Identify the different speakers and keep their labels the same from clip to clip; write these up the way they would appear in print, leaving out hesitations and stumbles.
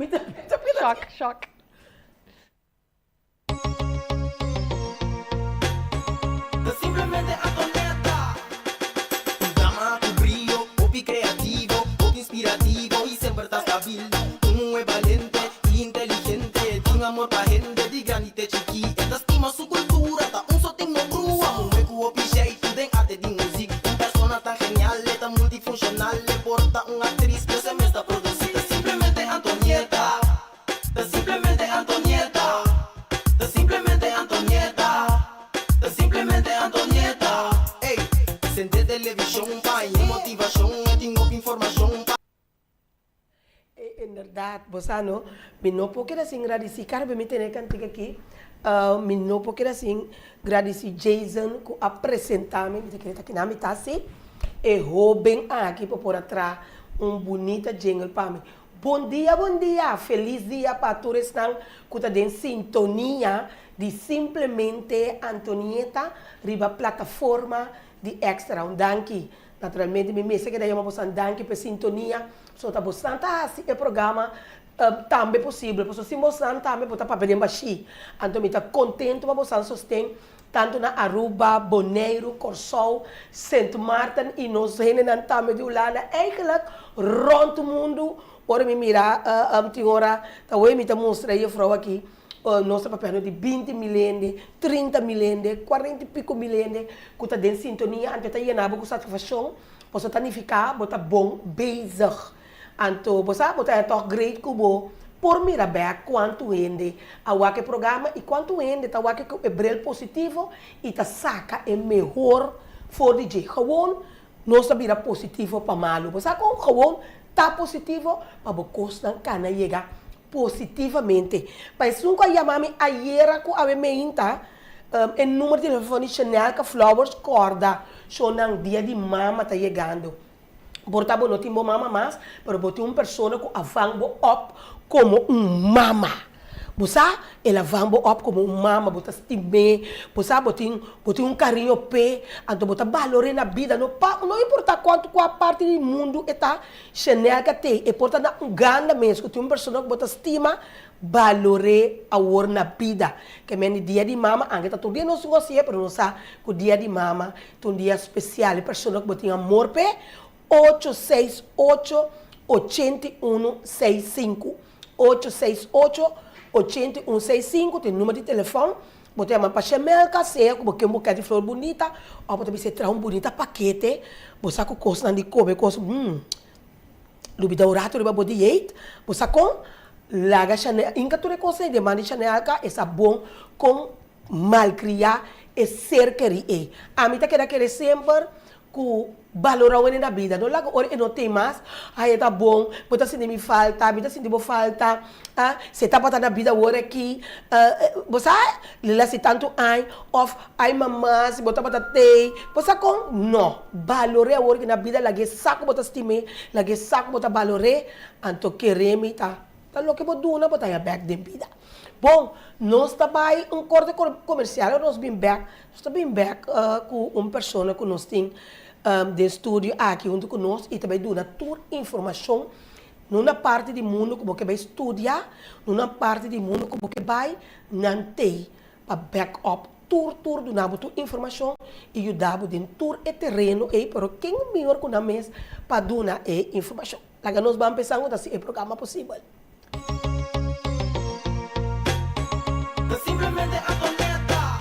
Speaker 1: Mi ta mi ta pida.
Speaker 2: Shock, shock.
Speaker 3: Ta simplemente Antonetta. Un dama ku brio, hopi kreativo, hopi inspirativo i semper ta stabil. Un muhé balente i inteligente, tin amor pa hende di grandi te chikí. E ta stima su kultura, ta un sotin no brua. Muhé ku hopi sheitu den arte di muzik. Un persona tan genial, e ta multifunshonal, e por ta un aktris, pero se mes ta produsí. Ta simplemente Antonieta. Ta simplemente Antonieta. Ta simplemente Antonieta. Ta simplemente Antonieta. Ey, sende televishon pa haña motivashon, e tin hopi informashon pa.
Speaker 1: E inderdaad, bo sa no, mi no por keda sin gradisí, kada bes mi tene e kantika aki, mi no por keda sin gradisí Jason ku a presentá mi, mi ta kere ta kina mi ta si, e hóben aki pa por a traha un bunita jingle pa mi. Bon dia, bon dia, felis dia pa tur esnan ku ta den sintonia di Simplemente Antonieta riba plataforma di Extra. Un danki. Naturalmente mi mester keda yama bosan danki pa e sintonia, pasobra ta bosan ta hasi e programa tambe posibel, pasobra sin bosan tambe bo ta papia den bashí. Anto mi ta contento pa bosan sosten tanto na Aruba, Boneiru, Kòrsou, Sint Maarten i nos hendenan tambe di Hulanda, eigenlijk rònt mundu. Ora mi mira tin ora ta wei mi ta mustra e jufrou aki, nos ta papiando di binti mil hende, 30 mil hende, kuarenta i piko mil hende ku ta den sintonia, anto e ta yena bo ku satisfakshon, pasobra ta nifiká bo ta bon bezig. Anto bo sa bo ta tòg great ku bo por mira bèk kuantu hende a wak e programa i kuantu hende ta wak e ku e bril positivo i ta saka e mehor for di dje. Gewoon nos ta bira positivo pa malu. Bo sa kon? Gewoon ta positivo pa bo kosnan kana yega positivamente. Pa esun ku a yama mi ayera ku awe meinta e number di telefòn di Shanelka Flowers kòrda shownan dia di mama ta yegando. Por ta bo no tin bo mama mas, pero bo tin un persona ku a vang bo op komo un mama. Bo sa, el a vang bo op komo un mama, bo ta stim'é, bo sa, bo tin bo tin un kariño p'e, anto bo ta balor'é na bida, no pa no importá kuantu kua parti di mundu e ta, Chanel ka tei, e por ta na Uganda mes ku tin un persona ku bo ta stima, balor'é awor na bida. Ke men di dia di mama, anke ta tur dia nos tin hasié, pero nos sa ku dia di mama Ta un dia spesial, e persona ku bo tin amor p'e, ocho seis ocho, 81 seis sinku. Ocho seis ocho, 81 seis sinku ta e number di telefòn. Bo ta yama pa Shemelka, sea ku bo ke un bukèt di flor bunita òf bo ta bisa e traha un bunita pakete, bo sa ku kosnan di kome, kos, hmm, lubida un ratu riba bo dieet, bo sa kon? Laga Chanel, inka tur e kosnan ei den man di Chanelka, e sa bon kon Malkriá e ser kerí ei. Ami ta keda kere semper ku balorá wende na bida. No laga ora e no tin mas, ay e ta bon, bo ta sinti mi falta, mi ta sinti bo falta, ah, si e tabata na bida awor aki, bo sa, li la si tantu aña, òf ay mama si bo tabata tei, bo sa kon? No, balor'é awor ki na bida, lag'é sa ku bo ta stim'é, lag'é sa ku bo ta balor'é, anto keré mi ta. Ta loke bo duna bo ta haña bèk den bida. Bon, nos ta bai un korte komersial ora nos bin bèk, nos ta bin bèk ku un persona ku nos tin den studio aki huntu ku nos i ta bai duna tur informashon nuna parti di mundu ku bo ke bai studia, nuna parti di mundu ku bo ke bai, nan t'ei pa bèk òp tur tur duna bo tur informashon i yuda bo den tur e tereno ei, pero ken mihor ku nan mes pa duna e informashon. Laga nos ban pensa ku ta hasi e programa posibel.
Speaker 3: Ta simplemente Antonetta.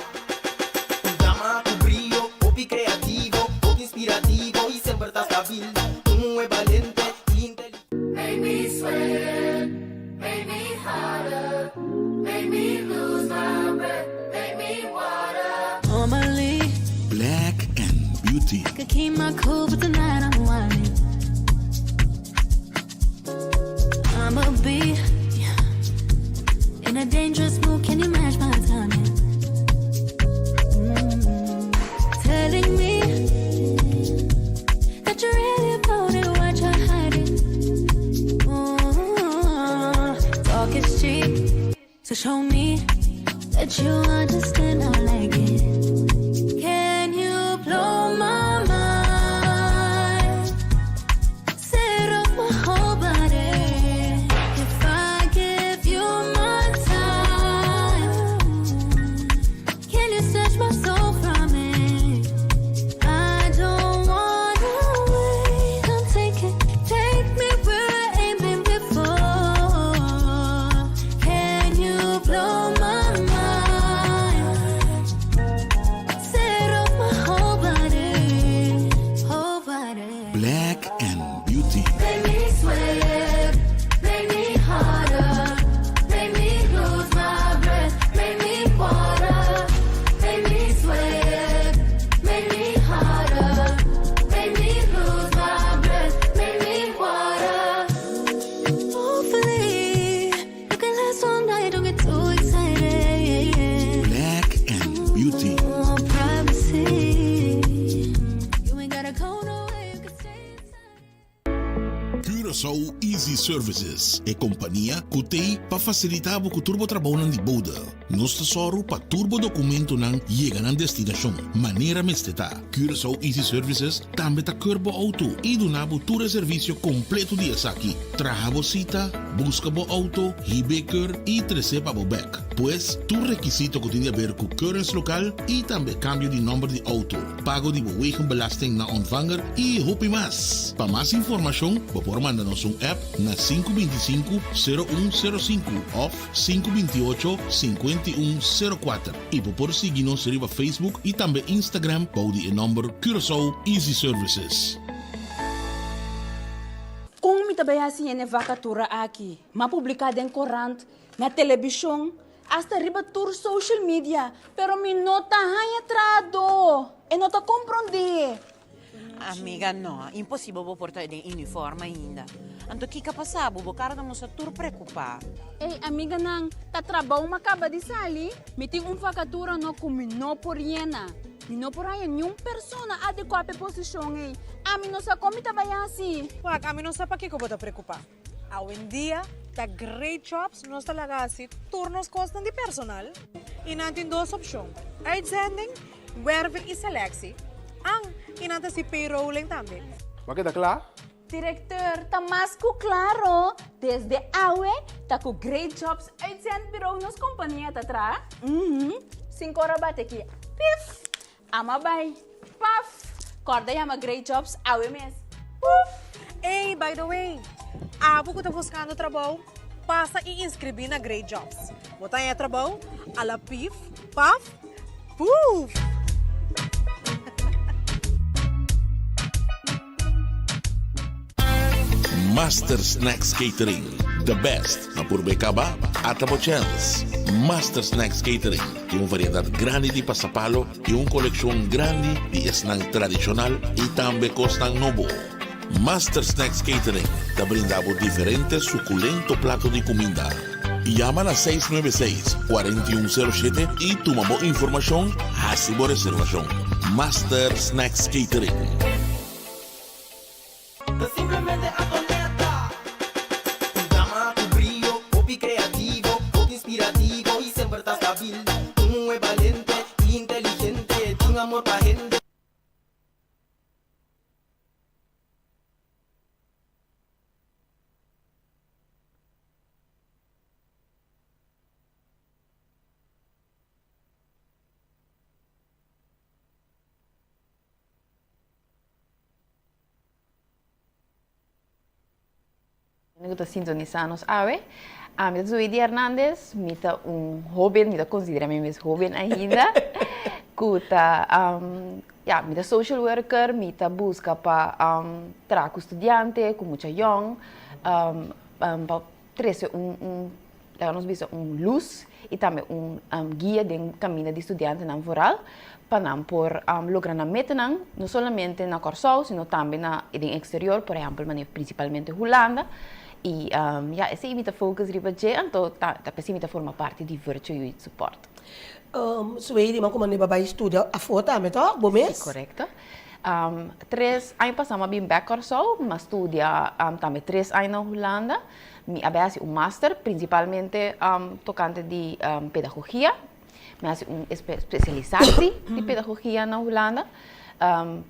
Speaker 3: Un dama ku brio, hopi kreativo, hopi inspirativo i semper ta stabil. Un muhé balente i inteligente.
Speaker 4: Make me sweat, make me hotter, make me lose my breath, make me water.
Speaker 5: Normally,
Speaker 6: Black and Beauty.
Speaker 5: I could keep my cool, but tonight I'm whining. I'ma be in a dangerous mood. Can you match my timing? Mm. Telling me that you're really about it, what you're hiding. Mm. Talk is cheap, so show me that you understand. I like it. Can you blow my mind? Set off my whole body. If I
Speaker 6: Services, e kompania ku t'ei pa fasilitá bo ku tur bo trabounan di bode. Nos ta sòru pa tur bo dokumentonan yega nan destinashon manera mester ta. Curaçao Easy Services tambe ta keur bo outo i duna bo tur e servisio kompleto di esaki, traha bo sita, buska bo outo, hib'é keur i tres'é pa bo bèk. Pues, tur rekisito ku tin di aber ku keuringslokaal i tambe kambio di nòmber di outo, pago di bo wegenbelasting na ontvanger i hopi mas. Pa mas informashon bo por manda nos un app na 525 0105 òf 528 5104 i bo por sigui nos riba Facebook i tambe Instagram bou di e nòmber Curaçao Easy Services.
Speaker 2: Kon mi ta bai hasi hende vakatura aki? M'a publiká den korant, na telebishon, hasta riba tur social media, pero mi no ta haña trahadó. E no ta komprondé.
Speaker 7: Amiga, no, imposibel bo por ta den uniform ainda. Anto kiko a pasa bo? Bo kara ta mustra tur preokupá.
Speaker 2: Ey, amiganan, ta trabou m'a kaba di sali. Mi tin un vakatura no ku mi no por yena. Mi no por haña niun persona adekuá p'e posishon ey. Ami no sa kon mi ta bai hasi.
Speaker 8: Wak, ami no sa pakiko bo ta preokupá. Awendia ta Great Jobs nos ta laga hasi tur nos kosnan di personal i nan tin dos opshon, uitzending, werving i selectie, an i nan ta hasi payrolling tambe.
Speaker 9: Bo a keda kla?
Speaker 2: Directeur, ta mas ku klaro, desde awe ta ku Great Jobs Uitzendbureau nos kompania ta traha. Uhum, sin kora bate ki, pif! Ama bai. Paf! Kòrda yama Great Jobs awe mes.
Speaker 8: Puf! Ey, by the way, abo ku ta buskando trabou, pasa i inskribí na Great Jobs. Bo ta haña trabou a la pif, paf, puf!
Speaker 6: Master Snacks Catering, the best na purbe kaba, ata bo chèns. Master Snacks Catering tin un variedat grandi di pasapalo i un kolekshon grandi di esnan tradishonal i tambe kosnan nobo. Master Snacks Catering ta brinda bo diferente sukulento plato di kuminda. Yama na seis nuebe seis, kuarenta i un sero shete i tuma bo informashon, hasi bo reservashon. Master Snacks Catering.
Speaker 3: Ta simplemente Antonetta. Un dama ku brio, hopi kreativo, hopi inspirativo i semper ta stabil. Un muhé balente i inteligente, tin amor pa hende.
Speaker 10: Hende ku ta sintonisá nos awe. Ami ta Zuidi Hernandez, mi ta un hóben, mi ta konsiderá mi mes hóben ainda, ku ta, ya, mi ta social worker, mi ta buska pa traha ku studiante, ku mucha yòn, pa trese un, un, laga nos bisa un lus i tambe un guia den kaminda di studiantenan vooral pa nan por logra nan metanan no solamente na Kòrsou sino tambe na den eksterior por ehèmpel manera prinsipalmente Hulanda i ya esei mi ta focus riba dje anto ta ta p'esei mi ta forma parti di Virtual Youth Support.
Speaker 1: Sueidi, ma kuma bo a bai studia afó tambe tòg bo mes?
Speaker 10: Si korekto. Tres aña pasá mi a bin bèk Kòrsou, mi a studia tambe tres aña na Hulanda. Mi a bai hasi un master prinsipalmente tokante di pedagogia. Mi a hasi un spesialisasi di pedagogia na Hulanda.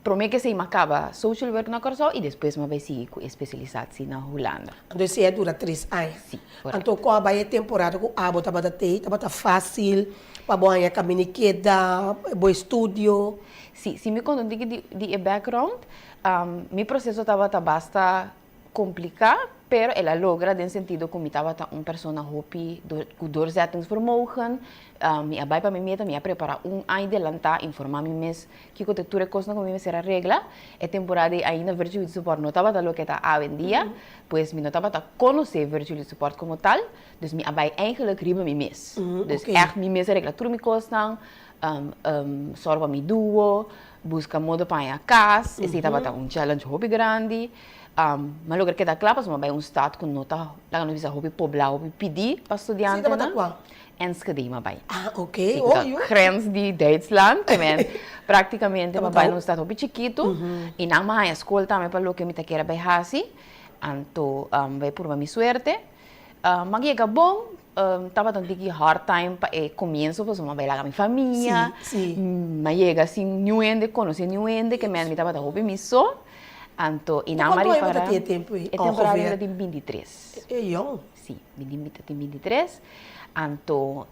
Speaker 10: Promé ku esei mi a kaba social work na Kòrsou i despues mi a bai sigui ku e spesialisasi na Hulanda.
Speaker 1: Anto esei a dura tres aña.
Speaker 10: Si, korekto.
Speaker 1: Anto kon a bai e temporada ku abo tabata tei? Tabata fásil pa bo haña kaminda i keda, bo estudio?
Speaker 10: Si, si mi konta un tiki di e background, mi proseso tabata basta Complica, pero el a logra den sentido cu mi tabata un persona hopi cu doorzettingsvermogen, mi a bay pa mi meta, mi a prepara un aña delanta, informa mi mes kico ta tur e cosnan cu mi mester a regla. E temporada ey ainda Virtual Youth Support no tabata loke ta awendia, pues mi no tabata conoce Virtual Youth Support como tal, dus mi a bay eigenlijk riba mi mes. Dus echt mi mes a regla tur mi cosnan, zorg pa mi duo, busca modo pa haña cas, esey tabata un challenge hopi grandi. Mi a logra keda kla pasobra mi a bai un stad ku no ta, laga nos bisa, hopi poblá, hopi pidí pa
Speaker 1: studiantenan. Si tabata kua?
Speaker 10: Enschede mi a bai.
Speaker 1: Ah, oké. Si, ku ta
Speaker 10: grens di Duitsland, te men práktikamente mi a bai na un stad hopi chikitu i nan mi a haña skol tambe pa loke mi ta kier a bai hasi. Anto bai purba mi suerte. M'a yega bon, tabata un tiki hard time pa e comienso pasobra m'a bai laga mi famia, m'a yega sin niun hende, conoce niun hende, ke mi tabata hopi mi so. Anto i nan m'a
Speaker 1: Cuantu aña bo
Speaker 10: ripara.
Speaker 1: ta tin e tempo ei?
Speaker 10: E temporada mi ta tin bintitres.
Speaker 1: E yong.
Speaker 10: Si, mi ta tin bintitres. Anto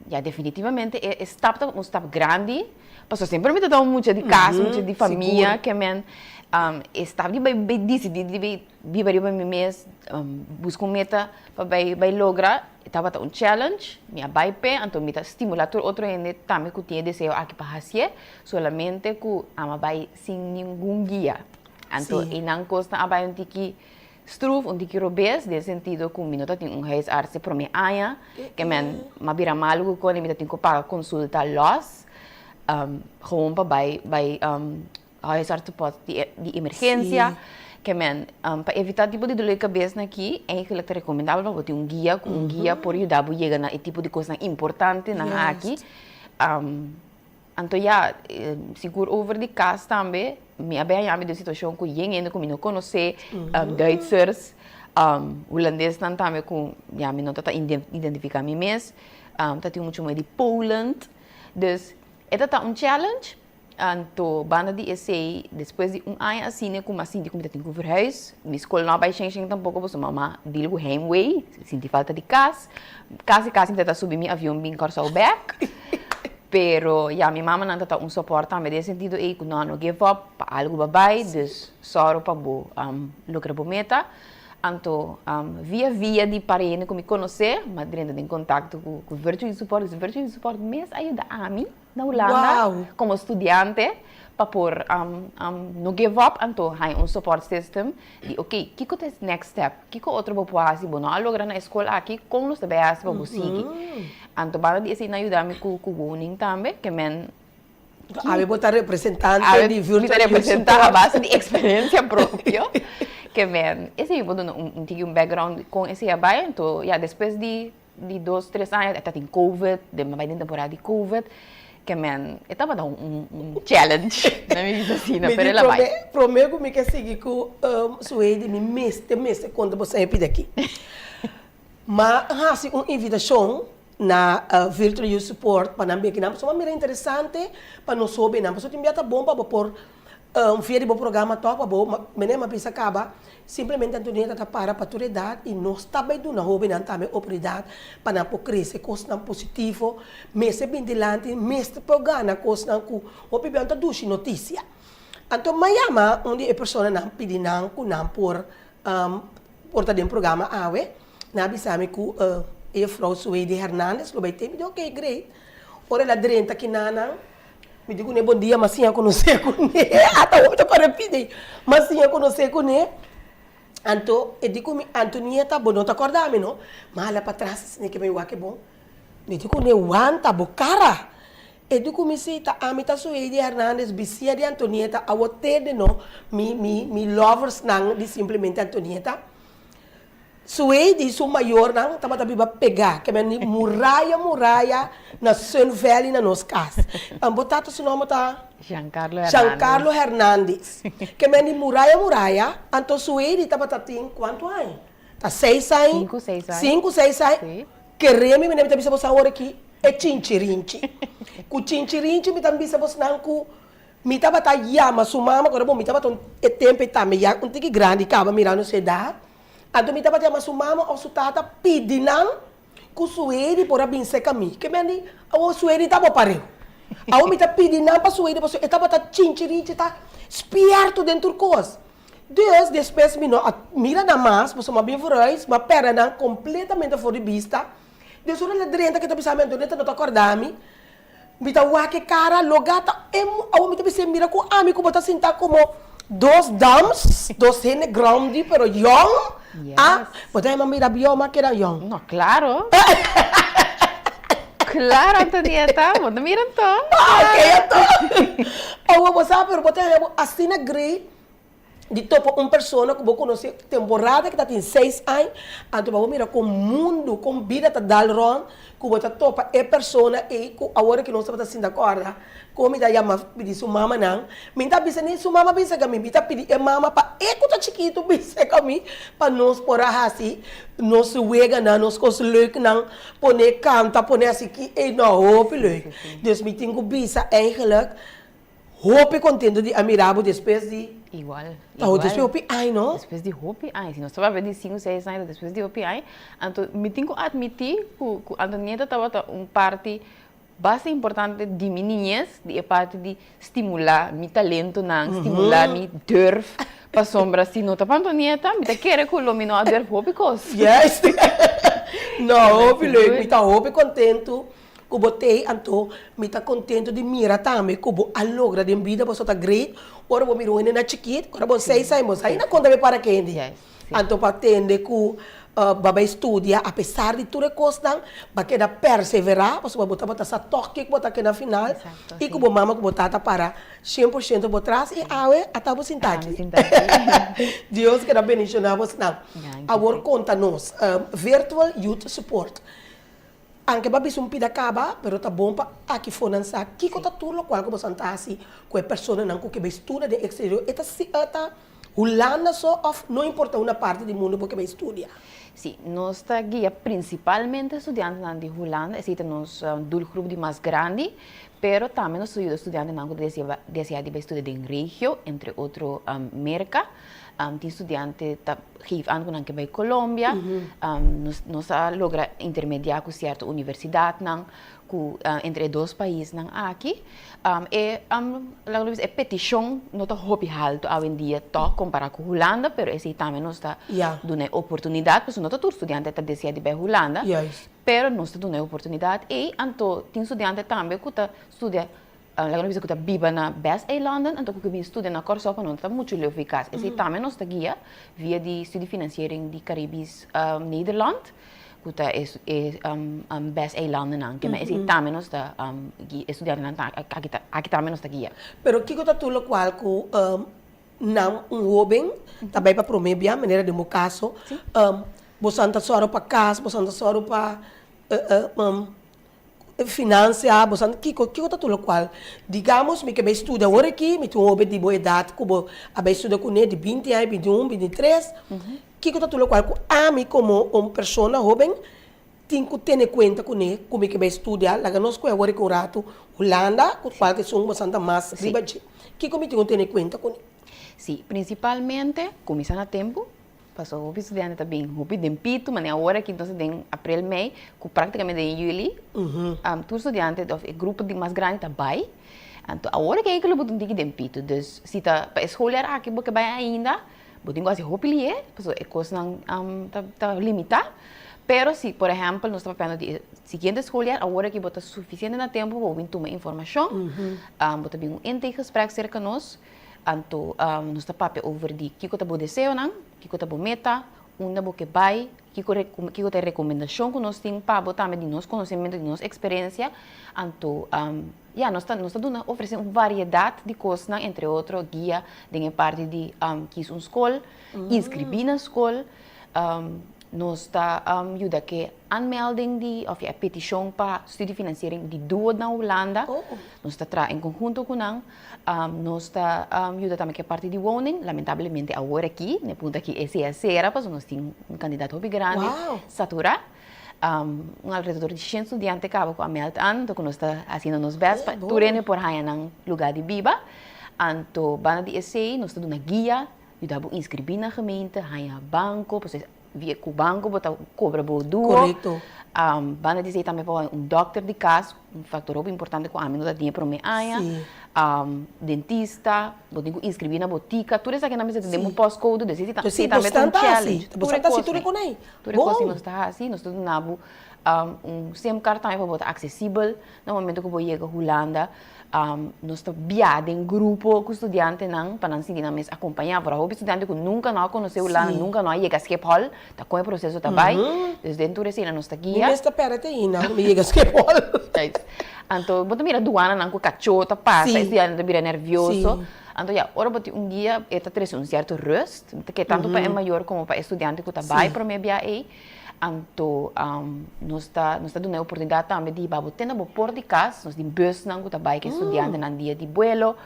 Speaker 10: ya definitivamente e stap ta un stap grandi, pasobra semper mi ta ta un mucha di cas, un mucha di famia, ke men e stap di bai bai disidí di bai biba riba mi mes, buska un meta pa bai bai logra, e tabata un challenge, mi a bai p'e, anto mi ta stimulá tur otro hende tambe ku tin e deseo aki pa hasié, solamente ku amo a bai sin ningun guia. Anto einan kosnan a bai un tiki Stroef un tiki robes den sentido ku mi no ta tin un huisarts e prome aña, ke men m'a bira malu ku kone mi ta tin ku paga konsulta los, gewoon pa bai bai huisartsenpost di di emergensia, ke men pa evita tipo di dolor di kabes na aki eigenlijk ta rekomendabel pa bo tin un guia ku un guia por yuda bo yega na e tipo di kosnan importantenan aki. Anto ya, sigur over di kas tambe, mi a bin haña mi den situashon ku yen hende ku mi no konosé, Duitsers, Hulandesnan tambe ku ya mi no ta ta identifiká mi mes, ta tin muchu mai di Poland. Dus e ta ta un challenge, anto banda di esei despues di un aña asina ku mi a sinti ku mi ta tin ku verhuis, mi skol no a bai shen shen tampoko pasobra mama deal ku heimwee, sinti falta di kas, kasi kasi mi ta ta subi mi avion bin Kòrsou bèk. Pero ya mi mamanan ta ta un soport tambe den e sentido ei ku no no give up pa algu bo bai dus sòru pa bo logra bo meta. Anto via via di par hende ku mi konosé mi a drenta den kontakto ku ku Virtual Youth Support dus Virtual Youth Support mes a yuda ami na Hulanda komo studiante pa por no give up anto haña un support system di ok kiko ta e next step kiko otro bo por hasi bo no a logra na e skol aki kon nos ta bay hasi pa bo sigui anto banda di esei nan a yuda mi ku ku woning tambe ke men
Speaker 1: Awe bo ta representante di
Speaker 10: mi ta
Speaker 1: Virtual Youth
Speaker 10: representa a
Speaker 1: Support.
Speaker 10: base di experiencia propio ke men esei mi por duna un tiki un background kon esei a bay anto ya despues di Di dos tres aña ta tin covid, den bai den temporada di covid, ke men e tabata un un challenge, na mi bisa asina,
Speaker 1: Mi
Speaker 10: pero
Speaker 1: di
Speaker 10: el a bai.
Speaker 1: prome prome ku mi ke sigui ku Suheydi mi mester mester konta boso e pida aki. M'a hasi un invitashon na Virtual Youth Support pa nan beki nan pasobra m'a mira interesante pa nos hobennan pasobra tin bia ta bon pa bo por Via di bo programa tòg pa bo meneer m'a bisa kaba, simplemente Antonieta ta para pa tur edat i nos ta bai duna hóbennan tambe oportunidat pa nan por krese kosnan positivo, mester bin dilanti, mester por gana kosnan ku hopi bia no ta dushi notisia. Anto m'a yama un di e personanan pidi nan ku nan por por ta den programa awe, nan a bisa mi ku e juffrouw Suheydi Hernandez lo bai te, mi di ok great, ora el a drenta kinanan, Mi di kuné bon dia, m'a siña konosé kuné. Ata hopi ta kore pidi. M'a siña konosé kuné. Anto e di ku mi, Antonieta, bo no ta kòrda mi no? M'a hala patras asina ke mi wak e bon. Mi di kuné, wanta bo kara. E di ku mi, si, ta ami ta Suheydi Hernandez, bisia di Antonieta, awor tende no, mi mi mi loversnan di simplemente Antonieta. Suheydi su mayornan tabata biba pegá, ke men di muraya muraya na Sun Valley na nos kas. Bo tata su nòmber ta?
Speaker 10: Giancarlo Hernandez.
Speaker 1: Giancarlo Hernandez. Ke men di muraya muraya, anto Suheydi tabata tin kuantu aña? Ta seis aña?
Speaker 10: Sinku seis aña.
Speaker 1: Sinku seis aña.
Speaker 10: Si.
Speaker 1: Kere mi mi ta bisa boso awor aki e chinchirinchi. Ku chinchirinchi mi ta bisa bosnan ku mi tabata yama su mama, kore bo mi tabata un e tempu ei tambe ya un tiki grandi kaba mirando su edat. Anto mi tabata yama su mama of su tata pidi nan ku Suheydi por a bin serka mi. Ke men di, Awor Suheydi ta bo pareu. Awor mi ta pidi nan pa Suheydi pasobra e tabata chinchirinchi ta spierto den tur kos. Dus despues mi no a mira nan mas pasobra mi a bin vooruit, mi a pèrdè nan kompletamente for di bista. Dus ora el a drenta ke ta bisa mi, Antonieta no ta kòrda mi. Mi ta wak e kara loga ta e awor mi ta bis'é mira ku ami ku bo ta sinta komo dos dams, dos hende grandi pero yòn, ah bo ta yama mira bieu ma keda yòn.
Speaker 10: No klaro. Klaro Antonieta, bo ta mira anto.
Speaker 1: Ah ok anto. Awor bo sa pero bo ta haña bo asina great. Di topa un persona ku bo konosé temporada ku ta tin seis aña, anto pa bo mira kon mundu, kon bida ta dal rònt, ku bo ta topa e persona ei ku awor ku nos tabata sinta kòrda kon mi ta yama pidi su mamanan, mi ta bisa ni su mama bisa ku mi, mi ta pidi e mama pa e ku ta chikitu bisa ku mi pa nos por a hasi nos weganan, nos kos leuknan, pone kanta, pone hasi ki ei, no hopi leuk. Dus mi tin ku bisa eigenlijk. Hopi contento di a mira bo despues di.
Speaker 10: Igual,
Speaker 1: Ta
Speaker 10: igual.
Speaker 1: despues hopi aña, no?
Speaker 10: Despues di hopi aña. Si nos ta papia di sinku, seis aña, ta despues di hopi aña. Anto mi tin ku admití ku ku Antonieta tabata un parti basta importante di mi niñez, di e parti di stimulá mi talentonan, stimulá mi durf, pasobra si no ta pa Antonieta, mi ta kere ku lo mi no a durf hopi kos.
Speaker 1: Juist. No, hopi leuk. Mi ta hopi contento Ku bo t'ei anto mi ta kontento di mira tambe ku bo a logra den bida boso ta great ora bo mira un hende na chikit ora bo seis aña bo sa ainda konta mi para kende anto pa tende ku bo a bai studia apesar di tur e kosnan bo a keda persevera pasobra bo tabata sa tòg kiko bo ta keda final i ku bo mama ku bo tata para shen por shento bo tras i awe a ta bo sinta aki Dios keda bendiciona bosnan awor konta nos virtual youth support. Anke bo a bisa un pida kaba, pero ta bon pa aki for nan sa kiko ta tur lokual ku boso ta hasi ku e personanan ku ke bai studia den eksterior. E ta si e ta Hulanda so òf no importa una parti di mundu bo ke bai studia?
Speaker 10: Sí, nos ta guia prinsipalmente studiantenan di Hulanda, esei ta nos doelgroep di mas grandi, pero tambe nos ta yuda studiantenan ku ta deseá di bai studia den regio, entre otro Merka. Tin studiante ta geef aan ku nan ke bai Colombia. Nos nos a logra intermediá ku sierto universidatnan ku entre e dos paisnan aki. E laga nos bisa e petishon no ta hopi haltu awendia tòg kompará ku Hulanda, pero esei tambe nos ta duna e oportunidat pasobra no ta tur studiante ta deseá di bai Hulanda, pero nos ta duna e oportunidat ei. Anto tin studiante tambe ku ta studia Laga nos bisa ku ta biba na Best-eilanden, anto ku ke bin studia na Kòrsou pa no ta muchu leu fi kas. Esei tambe nos ta guia via di studiefinanciering di Caribisch Nederland, ku ta e e Best-eilandennan. Ke men esei tambe nos ta guia e studiantenan aki aki tambe nos ta guia.
Speaker 1: Pero kiko ta tur lokual ku nan un hóben ta bai pa promé bia, manera den bo kaso, boso a ta sòru pa kas, boso a ta sòru pa Financia, bo sa kiko, kiko ta tur lokual. Digamos mi ke bai studia awor aki, mi tin un hoben di bo edat ku bo a bai studia kuné di binti aña, binti un, binti tres, kiko ta tur lokual ku ami komo un persona hoben tin ku tene kuenta kuné ku mi ke bai studia, laga nos kohe awor aki un ratu Hulanda ku kual ke esun bo sa ta mas riba dje. Kiko mi tin ku tene kuenta kuné?
Speaker 10: Sí, prinsipalmente kuminsá na tempu, Paso hopi studiante ta bin hopi den pitu, mane awor aki nos ta den april, mei, ku praktikamente den juli, tur studiante òf e grupo di mas grandi ta bai. Anto awor aki lo bo ta un tiki den pitu. Dus si ta pa e schooljaar aki bo ke bai ainda, bo tin ku hasi hopi lihe, pasobra e kosnan ta limitá. Pero si por ehèmpel nos ta papiando di e siguiente schooljaar, awor aki bo ta sufisiente na tempu pa bo bin tuma informashon, bo ta bin un intakegesprek serka nos. Anto nos ta papia over di kiko ta bo deseonan, kiko ta bo meta, unda bo ke bai, kiko kiko ta e rekomendashon ku nos tin pa bo tambe di nos konosementu, di nos eksperensia. Anto ya nos ta nos ta duna ofresé un variedat di kosnan, entre otro guia den e parti di kis un skol, inskribí na skol, nos ta yuda ke aanmelding di òf ya e petishon pa studiefinanciering di duo na Hulanda. Nos ta traha en konhunto ku nan. Nos ta yuda tambe ku e parti di woning. Lamentablemente awor aki, na e punto aki e sea sera pasobra nos tin un kantidat hopi grandi saturá. Un alrededor di shen studiante kaba ku a meld aan, anto ku nos ta hasiendo nos bèst pa tur hende por haña nan lugá di biba. Anto banda di esei nos ta duna guia, yuda bo inskribí na gemeente, haña banko, pasobra Via ku banko bo ta kobra bo duo.
Speaker 1: Korekto.
Speaker 10: Banda di esei tambe por un dòkter di kas, un faktor hopi importante ku ami no ta tin e promé aña. Dentista, bo tin ku inskribí na botika, tur esakinan mester ta den bo postcode, dus esei tambe ta un challenge.
Speaker 1: Tur e kosnan.
Speaker 10: Tur e kosnan nos ta hasi, nos ta duna bo un simcard tambe pa bo ta aksesibel na momento ku bo yega Hulanda. Nos ta bia den grupo ku studiantenan pa nan sinti nan mes akompañá. Por hopi studiante ku nunka no a konosé Hulanda, nunka no a yega Schiphol, ta kon e proseso ta bai. Dus den tur esei nos ta guia.
Speaker 1: Mi mes ta pèrdè te ainda ku mi yega Schiphol.
Speaker 10: Anto bo ta mira duananan ku kachó ta pasa, e studiantenan ta bira nervioso. Anto ya, ora bo tin un guia e ta trese un sierto rust, ke tantu pa e mayor komo pa e studiante ku ta bai promé bia ei. Anto nos ta nos ta duna e oportunidat tambe di hiba bo te na bo por di kas, nos tin busnan ku ta bai ku e studiantenan dia di buelo,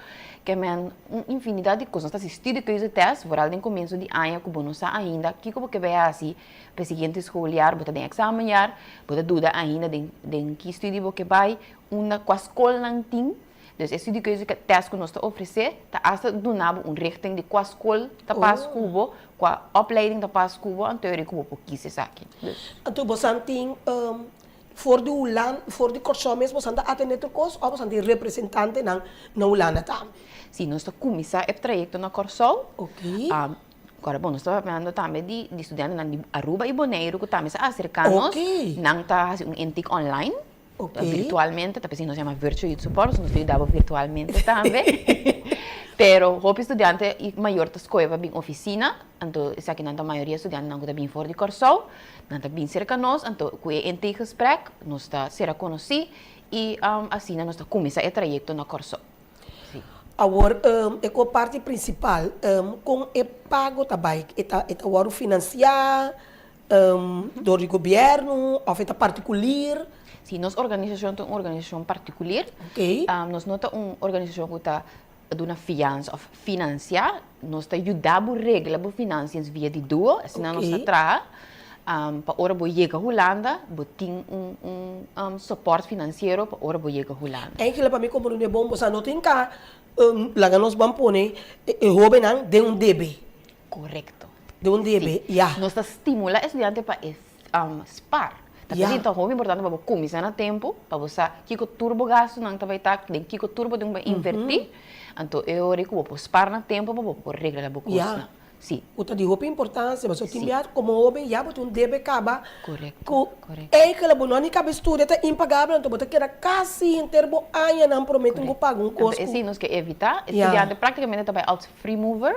Speaker 10: ke men un infinidat di kos. Nos ta hasi studiekeuzetest, vooral den komienso di aña ku bo no sa ainda kiko bo ke bai hasi pa e siguiente schooljaar, bo ta den examenjaar, bo ta duda ainda den den ki studie bo ke bai, unda kua skolnan tin. Dus e studiekeuzetest ku nos ta ofresé ta asta duna bo un richting di kua skol ta pas ku bo, kua opleiding ta pas ku bo, anto e ora ku bo por kis esaki. Dus.
Speaker 1: Anto bosan tin for di Hulan, for di Kòrsou mes bosan ta atendé tur kos òf bosan tin representantenan na Hulanda tambe?
Speaker 10: Si, nos ta kuminsá e trayekto na Kòrsou.
Speaker 1: Oké.
Speaker 10: Ora bon, nos ta papiando tambe di di studiantenan di Aruba i Boneiru ku tambe sa aserká nos. Nan ta hasi un intake online. Virtualmente, ta p'esei nos yama virtual youth support, nos ta yuda bo virtualmente tambe. Pero hopi studiante i mayor ta skohe pa bin ofisina, anto esakinan ta mayoria studiantenan ku ta bin for di Kòrsou, nan ta bin serka nos, anto ku e intakegesprek nos ta sera konosí i asina nos ta kuminsá e trayekto na Kòrsou.
Speaker 1: Si. Awor e ku parti prinsipal, kon e pago ta bai? E ta e ta wòrdu finansiá? Dor di gobièrnu òf e ta partikulir?
Speaker 10: Si, nos organisashon ta un organisashon partikulir. Nos no ta un organisashon ku ta duna fiansa òf finansiá. Nos ta yuda bo regla bo finansias via di duo, asina nos ta traha. Pa ora bo yega Hulanda, bo tin un sopòrt finansiero pa ora bo yega Hulanda.
Speaker 1: Eigenlijk pa mi komprondé bon, boso no tin ka laga nos ban pone e hóbennan den un debe.
Speaker 10: Korekto.
Speaker 1: Den un debe, ya.
Speaker 10: Nos ta stimula e studiante pa e spar. Ta p'esei ta hopi importante pa bo kuminsá na tempu, pa bo sa kiko tur bo gastunan ta bai ta, den kiko tur bo tin ku bai invertí. Anto e ora ei ku bo por spar na tempu pa bo por regla bo kosnan.
Speaker 1: Si. Ku ta di hopi importansia, pasobra tin bia komo hoben ya bo tin un debe kaba
Speaker 10: Korekto,
Speaker 1: ku
Speaker 10: korekto.
Speaker 1: eikel bo no a ni kaba studia ta impagabel, anto bo ta keda kasi henter bo añanan promé tin ku paga un kos
Speaker 10: ku. Anto esei nos ke evitá. E studiante praktikamente ta bai als free mover.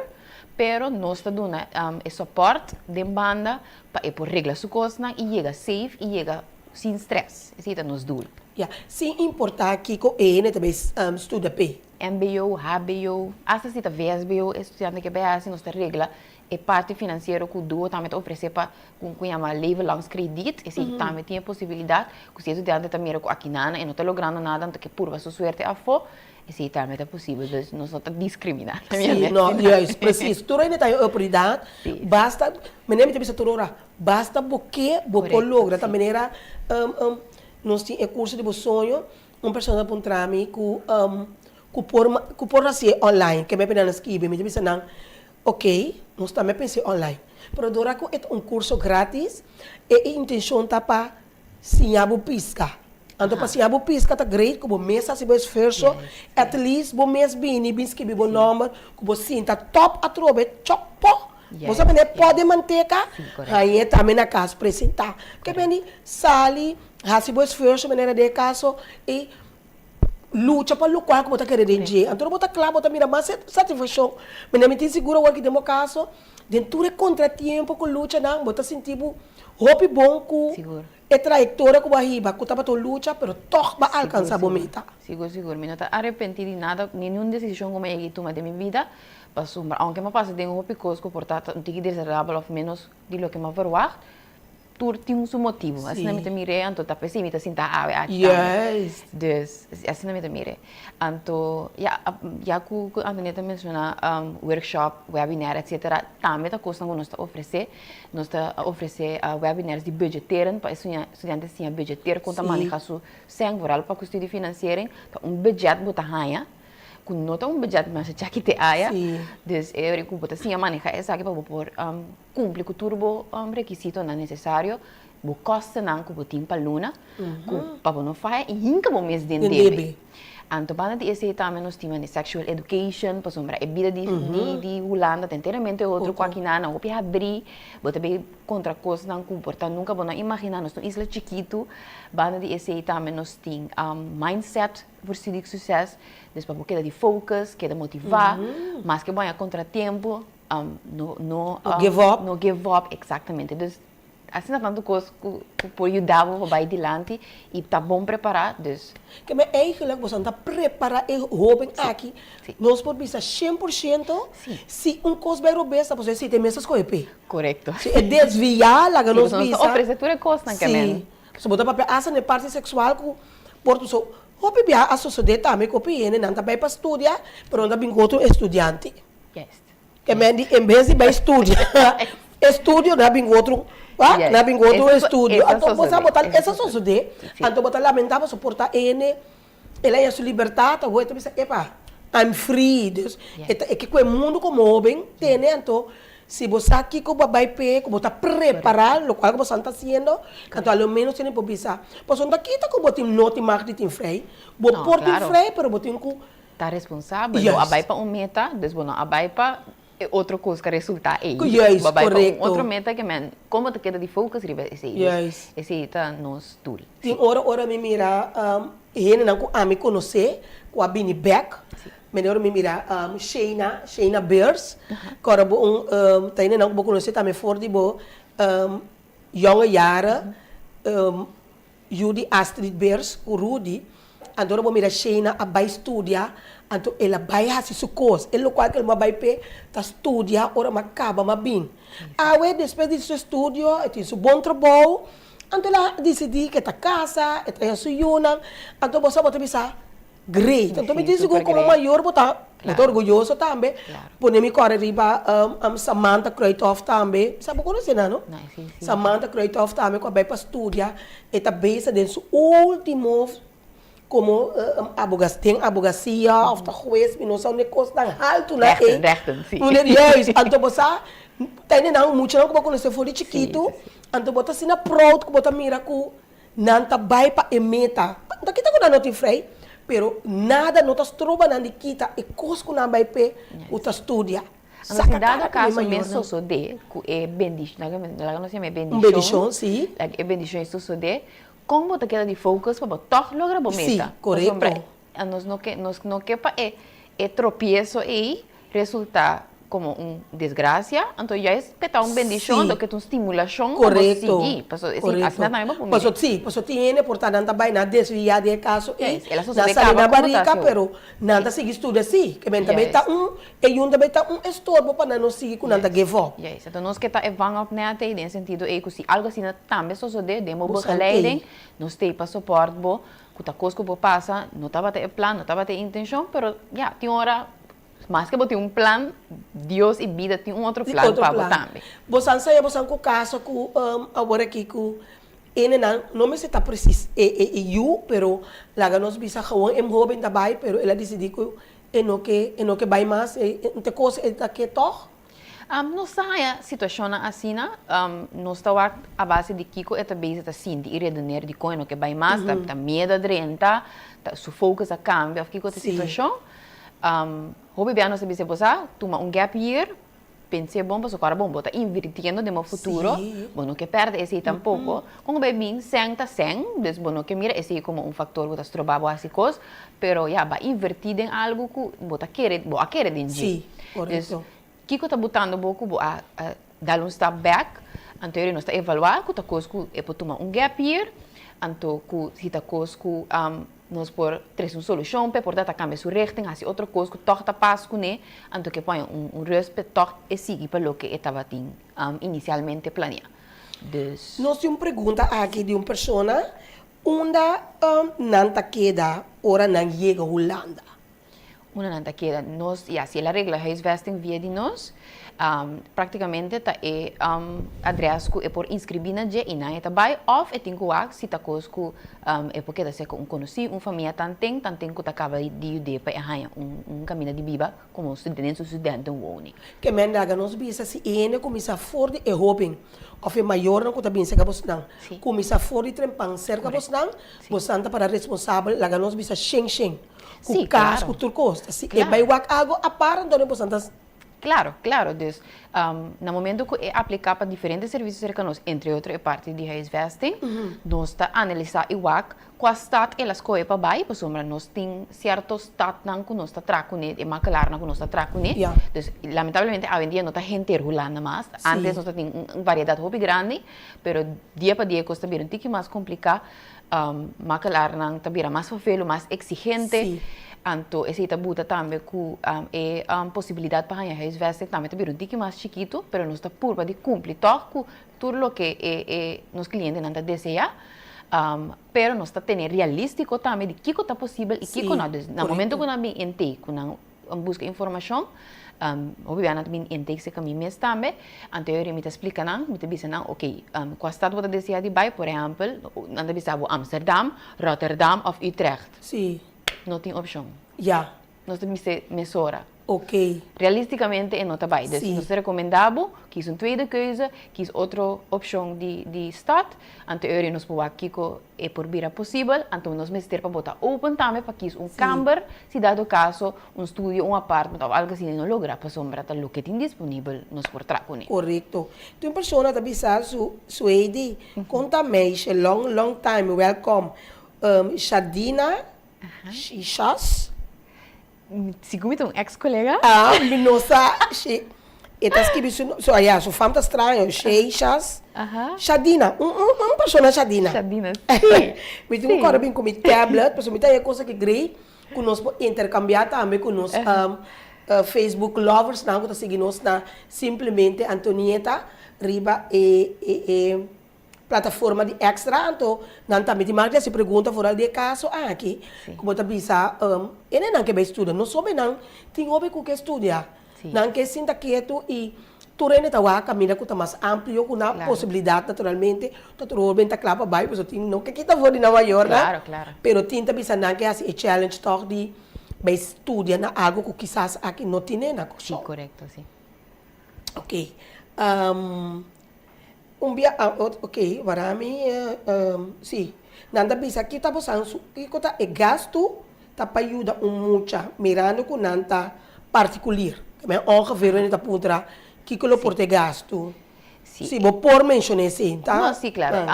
Speaker 10: Pero nos ta duna e soport den banda pa e por regla su kosnan i yega safe i yega sin stress. Esei ta nos doel.
Speaker 1: Ya, sin importá kiko e hende ta bai studia p'e.
Speaker 10: Mbo, hbo, asta si ta vsbo e studiante ke bai hasi nos ta regla e parti finansiero ku duo tambe ta ofresé pa ku ku yama levenlangskrediet. Esei tambe tin e posibilidat ku si e studiante ta mira ku akinana e no ta logrando nada anto ke purba su suerte afó. Esei tambe ta posibel, dus nos no ta diskriminá.
Speaker 1: Sí, no, juist, precies. Tur hende ta e oportunidat, basta, manera mi ta bisa tur ora, basta bo ke, bo por logra. Ta manera nos tin e kurso di bo soño, un persona ta puntra mi ku ku por ku por hasié online, ke mi a pidi nan skibi, mi ta bisa nan, ok, nos tambe a pens'é online, pero dora ku e ta un kurso gratis, e intenshon ta pa Siña bo pisca. Anto pa siña bo pisca ta great cu bo mes haci bo esfuerso, at least bo mes bini bin scribi bo nomber cu bo sinta top atrobe chok po. Bo sa mane pot den manteca, hañ'e tambe na cas presenta. Ke bini sali haci bo esfuerso manera den e caso y lucha pa locual cu bo ta kere den dje. Anto ora bo ta cla bo ta mira mas satisfaccion. Mane mi tin sigur awor ki den bo caso Den tur e kontratiempo ku luchanan bo ta sinti bo hopi bon ku e trayektoria ku bo a hiba, ku tabata un lucha pero tòg bo a alkansá bo meta.
Speaker 10: Sigur, sigur. Mi no ta arepentí di nada, ni niun desishon ku mi a yega di tuma den mi bida, pasobra aunke mi a pasa den hopi kos ku por ta un tiki desagradabel òf ménos di loke mi a verwagt, Tur tin su motibu. Asina mi ta mir'é, anto ta p'esei mi ta sinta awe aki tambe. Dus, asina mi ta mir'é. Anto, ya, ya ku Antonieta a menshoná workshop, webinar, etcetera, tambe ta kosnan ku nos ta ofresé. Nos ta ofresé webinars di budgeteren pa e studiante siña budgeter kon ta maneha su sèn, vooral pa kuestion di finansiering. Ta un budget bo ta haña. Ku no ta un budget masha chaki te aya. Dus e ora ku bo ta siña maneha esaki pa bo por Kumpli ku tur bo rekisitonan nesesario, bo kostenan ku bo tin pa luna, ku pa bo no faya i hinka bo mes den debe. Anto banda di esei tambe nos tin mane sexual education, pasobra e bida di di Hulanda ta enteramente otro ku akinan, nan hopi habrí, bo ta bay kontra kosnan ku por ta nunka bo no a imaginá, nos ta un isla chikitu. Banda di esei tambe nos tin mindset voor studiesucces, dus pa bo keda di focus, keda motivá, maske bo haña kontratiempo, No, no,
Speaker 1: No give up.
Speaker 10: No give up, exactamente. Dus Asina tantu kos ku por yuda bo pa bai dilanti i ta bon prepará, dus.
Speaker 1: Ke men eigenlijk boso ta prepará e hóben aki, nos por bisa 100% si un kos bai robes ta pasobra si ta e mes a skohe p'e.
Speaker 10: Korekto.
Speaker 1: Si e desviá laga nos bisa.
Speaker 10: Si, pasobra nos ta ofresé tur e kosnan ke men.
Speaker 1: Si, pasobra bo ta papia asta na e parti seksual ku por so hopi biaha a sosodé tambe ku hopi hende nan ta bai pa studia pero nan ta bin ku otro estudiante.
Speaker 10: Juist.
Speaker 1: Ke men di en bes di bai studia estudio nan a bin ku otro ah nan a bin ku otro estudio anto bo sa bo ta esa sosode anto bo ta lamenta pasobra por ta ene el a haña su libertat awor e ta bisa epa I'm free dus e ta e ke ku e mundu komo hoben tene anto si bo sa kiko bo a bai p'e ku bo ta prepara lokual ku bo san ta hasiendo anto a lo menos tene por bisa pasobra no ta kita ku bo tin no tin mag di tin frei bo por tin frei pero bo tin ku
Speaker 10: Ta responsabel. Bo a bai pa un meta, dus bo no a bai pa e otro kos ku a resultá ei.
Speaker 1: Juist,
Speaker 10: Bo a bai pa un
Speaker 1: korekto.
Speaker 10: otro meta ke men kon bo ta keda di focus riba esei. Dus
Speaker 1: Juist.
Speaker 10: esei ta nos doel.
Speaker 1: Tin ora ora mi mira hendenan ku ami konosé ku a bini bèk, mene ora mi mira Shayna, Shayna Beers, ku ora bo un ta hendenan ku bo konosé tambe for di bo yonge jaren, Yu di Astrid Beers ku Rudy, anto ora bo mira Shayna a bai studia, anto el a bai hasi su kos. E lokual ku el a bai p'e ta studia ora m'a kaba m'a bin. Awe despues di su estudio e tin su bon trabou, anto el a disidí ku e ta kasa, e ta haña su yunan, anto bo sa bo ta bisa, Great. Anto mi tin sigur komo mayor bo ta bo ta orguyoso tambe. Pone mi kòrda riba Samantha Kruithof tambe. Sa bo konosé nan no? Samantha Kruithof tambe ku a bai pa studia. E ta bezig den su ultimo komo den abogasia òf ta hues mi no sa unda e kosnan haltunan ei.
Speaker 10: Rechten, rechten, si.
Speaker 1: Juist. Anto bo sa ta hende nan muchanan ku bo konosé for di chikitu. Anto bo ta asina proud ku bo ta mira ku Nan ta bai pa e meta. No ta kita ku nan no tin frei, pero nada no ta stroba nan di kita e kos ku nan bai p'e ku ta studia.
Speaker 10: Anto si
Speaker 1: Saka
Speaker 10: dado
Speaker 1: kara ku e
Speaker 10: kaso mes
Speaker 1: mayornan.
Speaker 10: sosodé ku e bendishon, laga nos yama e
Speaker 1: Un
Speaker 10: bendishon,
Speaker 1: bendishon, si.
Speaker 10: laga e bendishon ei sosodé, kon bo ta keda di focus pa bo tòg logra bo
Speaker 1: Si,
Speaker 10: meta?
Speaker 1: korekto.
Speaker 10: Pasobra nos no ke, nos no ke pa e e tropieso ei resultá komo un desgrasia, anto juist ke ta un bendishon, anto ke ta un stimulashon pa bo sigui, paso esei asina tambe bo por mira.
Speaker 1: Paso si, paso tin hende por ta nan ta bai nan desviá di e kaso ei,
Speaker 10: El a
Speaker 1: nan
Speaker 10: sosodé
Speaker 1: sali
Speaker 10: kaba
Speaker 1: na
Speaker 10: komo ta
Speaker 1: barika,
Speaker 10: así.
Speaker 1: pero nan ta sigui studia si, ke men ta bai ta un, e yun ta bai ta un estorbo pa nan no sigui ku nan ta give up.
Speaker 10: Juist, anto nos ke ta e vang op net ei den e sentido ei ku si algo asina tambe sosodé den bo begeleiding, nos t'ei pa sopòrt bo, ku ta kos ku por pasa, no tabata e plan, no tabata e intenshon, pero ya, tin ora Maske bo tin un plan, Dios i bida tin un otro plan pa bo tambe.
Speaker 1: Bosan sa ya bosan ku kasa ku awor aki ku enenan no mester ta presis e e yu pero laga nos bisa gewoon e hoben ta bai pero el a disidi ku e no ke e no ke bai mas e te kos e ta ke tog.
Speaker 10: Nos ta haña situashonnan asina, nos ta wak a base di kiko e ta bezig ta sinti i redener dikon e no ke bai mas, ta miedu a drenta, ta su focus a kambia òf kiko ta e situashon. Hopi bia nos ta bisa bo sa, tuma un gap year, pens'é bon pasobra ku ora bon bo ta invirtiendo den bo futuro, bo no ke pèrdè esei tampoko. Kon ku bai bin sèn ta sèn, dus bo no ke mira esei komo un faktor ku ta stroba bo hasi kos, pero ya, bo a invertí den algu ku bo ta kere, bo a kere den dje. Dus kiko ta butando bo ku bo a dal un stap bèk? Anto nos ta evaluá ku ta kos ku e por tuma un gap year, anto ku si ta kos ku Nos por trese un solushon p'e por ta ta kambia su richting, hasi otro kos ku tòg ta pas kuné, anto ke pone un un rust p'e tòg e sigui pa loke e tabatin inisialmente planeá. Dus.
Speaker 1: Nos tin un pregunta aki di un persona, unda nan ta keda ora nan yega Hulanda?
Speaker 10: Unda nan ta keda? Nos, ya, si el a regla huisvesting via di nos, práktikamente ta e adrès ku e por inskribí na dje i nan e ta bai òf e tin ku wak si ta kos ku e por keda serka un konosí, un famia tanten, tanten ku ta kaba di yud'é pa e haña un kaminda di biba komo den su studentenwoning.
Speaker 1: Ke men laga nos bisa si e hende kuminsá for di e hóben òf e mayornan ku ta bin serka bosnan, kuminsá for di trempan serka bosnan, bosnan ta para responsabel, laga nos bisa shen shen. Ku
Speaker 10: Sí,
Speaker 1: kas,
Speaker 10: claro.
Speaker 1: ku tur kos. Ta si e
Speaker 10: Claro.
Speaker 1: bai wak algo apart, anto boso ta.
Speaker 10: Claro, claro. Dus na momento cu e aplica pa diferente servicio cerca nos, entre otro e parti di huisvesting, nos ta analisa y wak cua stad el a scoge pa bay, pasobra nos tin cierto stadnan cu nos ta traha cune, e makelaarnan cu nos ta traha cune. Dus lamentablemente awendia no ta henter Hulanda mas. Antes nos ta tin un variedad hopi grandi, pero dia pa dia e cos ta bira un tiki mas complica. Makelaarnan ta bira mas vervelu, mas exigente. Anto esei ta buta tambe ku e posibilidat pa haña huisvesting tambe ta bira un tiki mas chikitu, pero nos ta purba di kumpli tòg ku tur loke e e nos klientenan ta deseá. Pero nos ta tene realístiko tambe di kiko ta posibel i kiko no. Dus na momento ku nan bin intake, ku nan buska informashon, hopi bia nan ta bin intake serka mi mes tambe, anto e ora mi ta splika nan, mi ta bisa nan, ok, kua stad bo ta deseá di bai? Por ehèmpel, nan ta bisa bo Amsterdam, Rotterdam òf Utrecht. No tin opshon. Nos ta bisa mesora. Realisticamente e no ta bai. Dus nos ta recomenda bo, kies un tweede keuze, kies otro opshon di di stad. Anto e ora nos por wak kiko e por bira posibel. Anto nos mester pa bo ta open tambe pa kies un kamber, si dado caso un studio, un apartment of algo asina no logra pasobra ta loke tin disponibel nos por traha cune.
Speaker 1: Correcto. Tin un persona ta bisa su Sueidi, con ta meisje, long long time, welcome. Shadina Shishas.
Speaker 10: Sigur mi ta un ex colega.
Speaker 1: Ah, mi no sa shi e ta skibi su su ya su fam ta straño Shishas. Shadina, un un un persona Shadina.
Speaker 10: Shadina, si.
Speaker 1: Mi tin ku kòrda bin ku mi tablet pasobra mi ta haña cosa ki grei ku nos por interkambiá tambe ku nos Facebook lovers nan ku ta sigui nos na simplemente Antonieta riba e e e Plataforma di extra anto nan tambe tin mag di hasi pregunta foral di e kaso aki ku bo ta bisa e nenan ke bai studia no sobe nan tin hopi ku ke studia nan ke sinta ketu i tur hende ta wak kaminda ku ta mas amplio ku nan posibilidat naturalmente ta tur hoben ta kla pa bai pasobra tin no ke kita for di nan mayornan pero tin ta bisa nan ke hasi e challenge tòg di bai studia na algu ku kisas aki no tine na Kòrsou. Ok. Un bia a ot ok wara mi si nan ta bisa ki ta bosan su kiko ta e gastu ta pa yuda un mucha mirando ku nan ta partikulir men ongeveer wende ta puntra kiko lo por ta e gastu si bo por menshona esei ta.
Speaker 10: No si klaro